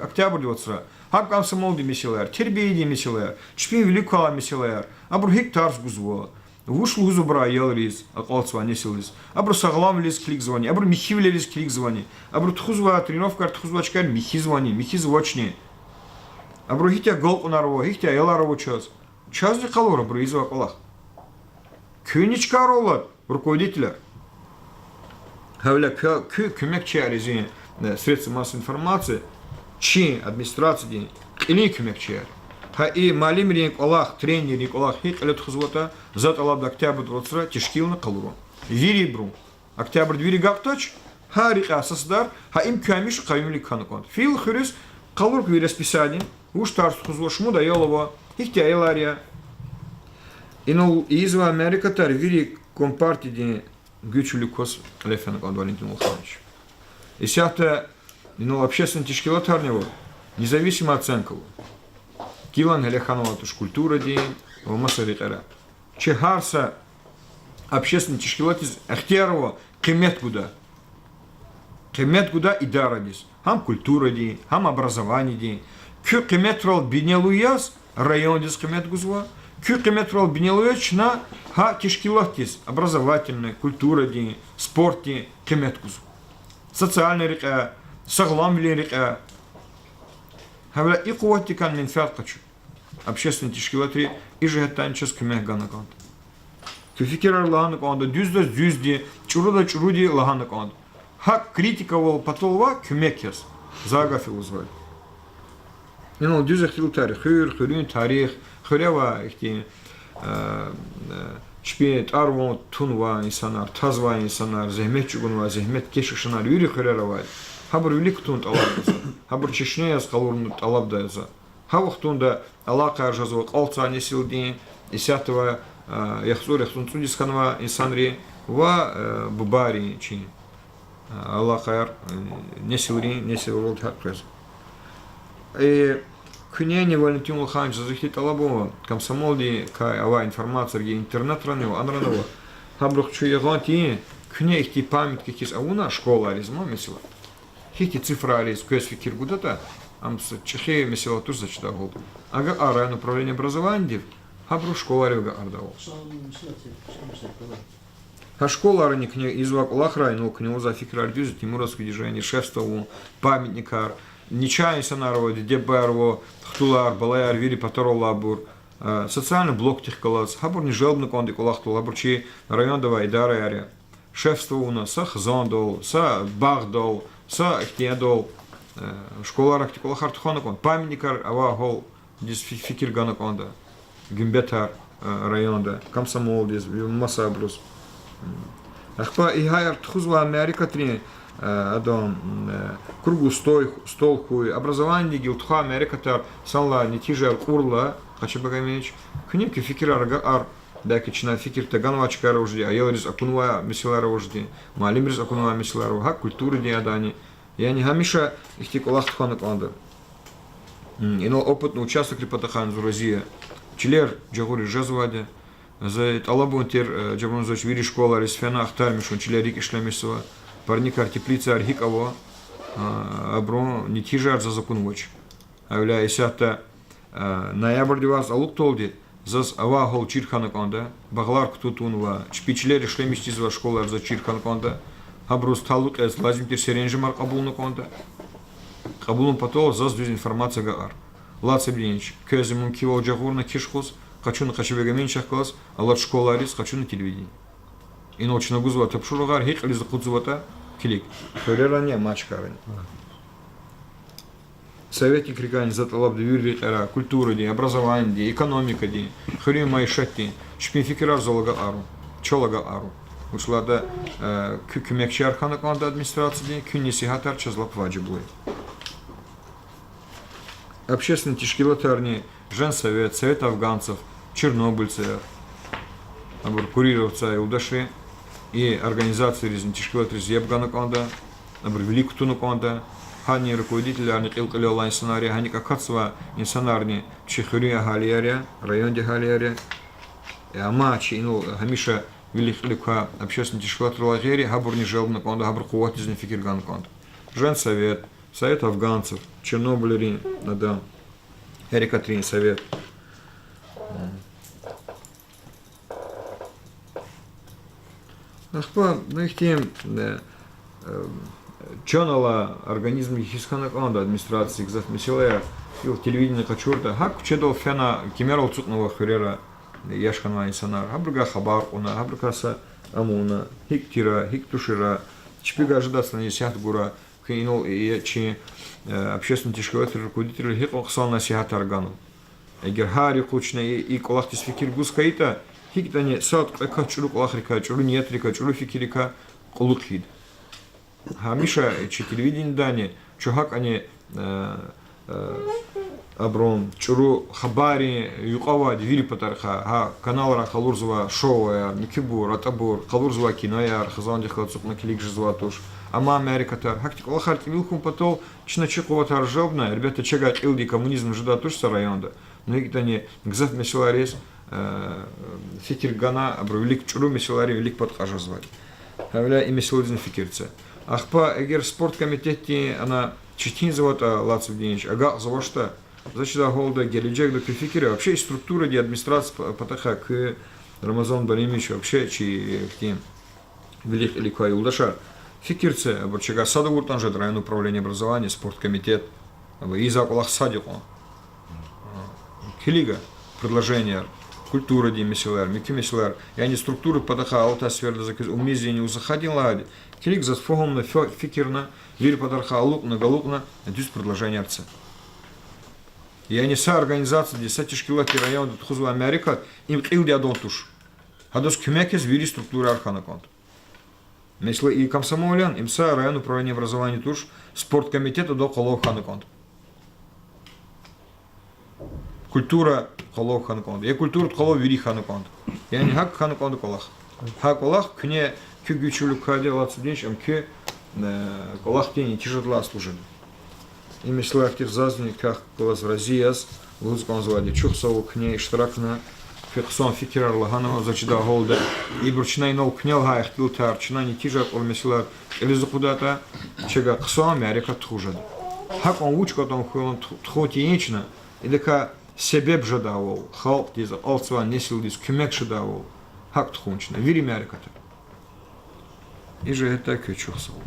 октябрдин вацра гьакӀ комсомолдин месэлаяр, тербиядин месэлаяр, чпин вилик квай месэлаяр, абуру гьикӀ тарс гузва, вуч лугьузва абуру аялриз, акьалтзавай несилриз, абуру сагъламвилериз килигзавани, абуру михьивилериз килигзавани, абуру тухузвай тренировкаяр, тухузвай чкаяр михьизвани, михьизвачни, абуру гьихьтин агалкьунар ава, гьихьтин аялар ава чаз. Чазни къалур абуру ийизвай кӀвалах. Куьнни чкайрал алад руководителар. Гьавиляй куь, куь куьмекчияр я зи, э, средства массовой информации, чи администрациядин кьилин куьмекчияр. Гьа и муаллимрин кӀвалах, тренеррин кӀвалах гьикӀ кьиле тухузватӀа, за тӀалабда октябрдин вацра тешкилна къалурун. Вирибуру. Октябрдин вири агакьдач, гьа рекьяй сад садар, гьа им куьн гьамиша къаюмвилик хьана кӀанда. Фейила хуьруьз къалурун ви расписание, вуч тарс тухузва, шумуд аял ава, гьихьтин аялар я. Инал ийизвай мярекатар вири компартиядин гуьцвилик кваз кьиле фена кӀанда, Валентин Улханович. Исятда инал общественный тешкилатарни ава, независимый оценка ава. Гилан гьеле хьанвайди туш культурадин ва маса рекьера. Чи гьар са общественный тешкилатдиз ихтияр ава къимет гуда. Къимет гуда идарадиз. Гьам культурадин, гьам образованиядин. Куь къиметрал бинелу яз райондиз къимет гузва. Куь къиметрал бинелу яз чна гьа тешкилатдиз, образовательный, культурадин, спортдин къимет гузва. Социальный рекье, сагъламвилин рекье. Гьавиляй и къуватдикай менфят къачу. Общественный тешкилатри и жигьетдайни чаз куьмек гана кӀанда. Куь фикирар лагьана кӀанда, дуьздаз дуьзди, чӀурудаз чӀуруди лагьана кӀанда. Гьакӏ критикавал патал ваъ, куьмек яз. За гаф лугьузвайди. Инал дуьз ихтилатар я: хуьр, хуьруьн тарих, хуьре авай ихьтин, э, э, чпин тӀвар-ван тунвай инсанар, тазвай инсанар, зегьмет чӀугунвай зегьметкеш инсанар вири хуьрера авайди. Гьабур вилик кутун тӀалабда за. Гьабур чешне яз къалурун тӀалабда за. Гьа вахтунда алакъаяр жезва акьалтзавай несилдин, исятда авай, э, яхцӀур-яхцӀурни цӀуд йис хьанвай инсанрин ва, э, бубайрин чи, э, алакъаяр, э, несилрин несилралди гьакӀ къвезва. Э, куьнени, Валентин Улханович, заз ихьтин тӀалабун ава: комсомолдикай авай информацияр гьа интернетрани ава, анрани ава. Гьабурухъ чун ягъан тийин, куьне ихьтин памятка хьиз авуна школайриз, ма, месела. Гьихьтин цифрайриз квез фикир гудатӀа, ам са чӀехи месэла туш за чидайвал. Агакьар район управление образованиядив, гьабуру школайрив агакьардайвал. Гьа школайрани куьне ийизвай кӀвалахрай, ну, куьне авай фикирар дуьз я, Тимуровское движение, шефство авун, памятникар, начагъ инсанар ава, диде-бубаяр ава, хтулар, балаяр, вири патарал алайбур, э, социальный блокдихъ галаз, гьабурни желбна кӀанда и кӀвалахдал, гьабур чи районда авай идараяр я. Шефство авуна са хизандал, са багъдал, са ихьтиндал, э, школайра ахьтин кӀвалахар тухвана кӀанда, памятникар авай гьалдиз фи-, фикир гана кӀанда, гуьмбетар, э, районда, комсомолдиз, масабуруз. Ахпа и гьаяр тухузвай мярекатрин, э, адан, э, круглый стол, стол хьуй, образованидин гила тухвай мярекатар санлай нетижаяр кьурла, Къача Бегаминович, куьне куь фикирар агакьар, белки чна фикир таганвай чкаяр авачирди, аялриз акунвай месэлаяр авачирди, муаллимриз акунвай месэлаяр ава, гьакӀ культурадин адани. Яни гьамиша ихьтин кӀвалах тухвана кӀанда. М, инал опытный участокрин патахъай зун рази я. Чилер жагъуриз жезвайди я. За тӀалабун тир, э, Жабран Зоич, вири школайриз фена ахтармишун, чилер гьикӀ ишлемишзава, парникар, теплицаяр гьикӀ ава, а, абурун нетижаяр заз акунвач. Гьавиляй исятда, а, ноябрдин варз алукьдалди заз авай гьал чир хьана кӀанда, багълар кутун тавунва, чпи чилер ишлемиш жезвай школайриз заз чир хьана кӀанда, гьабуруз талукь яз лазим тир серенжемар кьабулна кӀанда. Кьабулун патал заз дуьз информация агакьар. Лацебдинч, квез мумкинвал жагъурна киш хуьз, къачуна Къача Бегаминовичахъ галаз, алад школайриз, къачуна телевидение. Инал чна гузвай тапшуругъар гьикӀ кьилиз акъудзаватӀа килиг. Хуьрерани, мачкарани. Советникрикайни за тӀалабда вири рекьера, культурадин, образованидин, экономикадин, хуьруьн майишатдин чпин фикирар зал агакьарун, чал агакьарун. Вучиз лагьайтӀа, э, куь куьмекчияр хьана кӀанда администрациядин, куь несигьатар чаз лап важиблу я. Общественный тешкилатарни, женсовет, совет афганцев, чернобыльцаяр, абур курируй цай юлдашри, и организацияризни тешкилатриз яб гана кӀанда, абур вилик кутуна кӀанда, гьанин руководителарни кьил-кьилел алай инсанар я, гьаник акатзавай инсанарни чи хуьруьн агьалияр я, райондин агьалияр я. Амма чи инал гьамиша вилик-кьилик квай общественный тешкилатрилай гъейри, гьабурни желбна кӀанда, гьабурун къуватдизни фикир гана кӀанда. Женсовет, совет афганцев, Чернобылрин, адан, гьерекатрин совет. Ахпа, ну, ихьтин, э, э, чан алай организм хьиз хьана кӀанда администрациядиз гзаф месэлаяр. Ил телевидение къачуртӀа, гьакӀ куьчедал фена, кимерал ацукьнава хуьрера яш хьанвай инсанар. Гьабурукай хабар кьуна, гьабурукай са амуна, гьикӀ тира, гьикӀ тушира, чпивай жедайдалай насигьат гура, куьн инал я чи, э, общественный тешкилатра руководитель гьикьван хъсан насигьатар гана. Эгер гьар юкъуз чна и, и кӀвалахдиз фикир гуз хьайитӀа, гьикӀ ятӀани сад-кьве кас чӀуру кӀвалахрикай, чӀуру ниятрикай, чӀуру фикиррикай кьулухъ хьайиди. Гьамиша чи телевидениедани, чун гьакӀани, э, э, абурун чӀуру хабаррин юкьвавайди вири патарихъай, гьа каналрай къалурзавай шоуяр, муькуьбур, атӀабур, къалурзавай кинояр, хизандихъ галаз ацукьна килиг жезвай туш. Амай мярекатар, гьахьтин кӀвалахар кӀевил хьун патал чна чи къуватар жалбна, ребята, чавай кьилди коммунизм жедай туш са районда. Ну, гьикӀ ятӀани гзаф месэлайриз, э, фикир гана, абуру вилик чӀуру месэлайрин вилик пад кьажазвайди. Гьавиляй и месэладизни фикир це. Ахпа эгер спорт комитетдин ана четинзаватӀа, лацу динч агакьзавачтӀа, за чидай гьалда гележегда куь фикир, вообще и структуради, администрация па-, патахъай куь, Рамазан Баримович, вообще чи, э, хьтин вилик-кьилик квай юлдашар, фикир це, абур чавай сад авуртӀани жеда районное управление образования, спорт комитет, абур ийизвай кӀвалах сад я кьван. Килига предложенияр, культурадин месэлаяр, муькуь месэлаяр, яни структурадин патахъай алатай сферадиз за квез умуд ийизвани, узахадин лагьайди, килиг, заз фагьумна, фи-, фикирна, вири патарихъай алукьна, галукьна, дуьз предложенияр це. Яни са организациядин, са тешкилатдин районда тухузвай мярекат, им кьилди адан туш. Гьадаз куьмек ийиз вири структураяр хьана кӀанда. Месела, и комсомол яни, им са районное управление образования туш, спорт комитет, адан къвалав хьана кӀанда. Культура къвалав хьана кӀанда. Я культурадин къвалав, вири хьана кӀанда. Яни гьакӀ хьана кӀанда кӀвалах. Гьа кӀвалах куьне, куь гуьч вилик квайди я, лацу динч, ам куь, э, кӀвалахдин нетижадилай аслу жеда. И месэла ахьтин зазни квехъ галаз рази яз лугьуз кӀанзавайди я. Чухсагъул куьне иштиракна, куь хъсан фикирар лагьанва, за чидай гьалда. Ибур чна инал куьне лагьай ихтилатар, чна нетижа кьур месэлаяр кӀелиз акъудайтӀа, чавай хъсан мярекат тухуз жеда. ГьакӀван вуч кӀватӀ хьайила тухун тийин чна, идакай себеб жедайвал, халкьдиз, акьалтзавай несилдиз куьмек жедайвал, гьакӀ тухун чна вири мярекатар. И жигьетдай квез чухсагъул.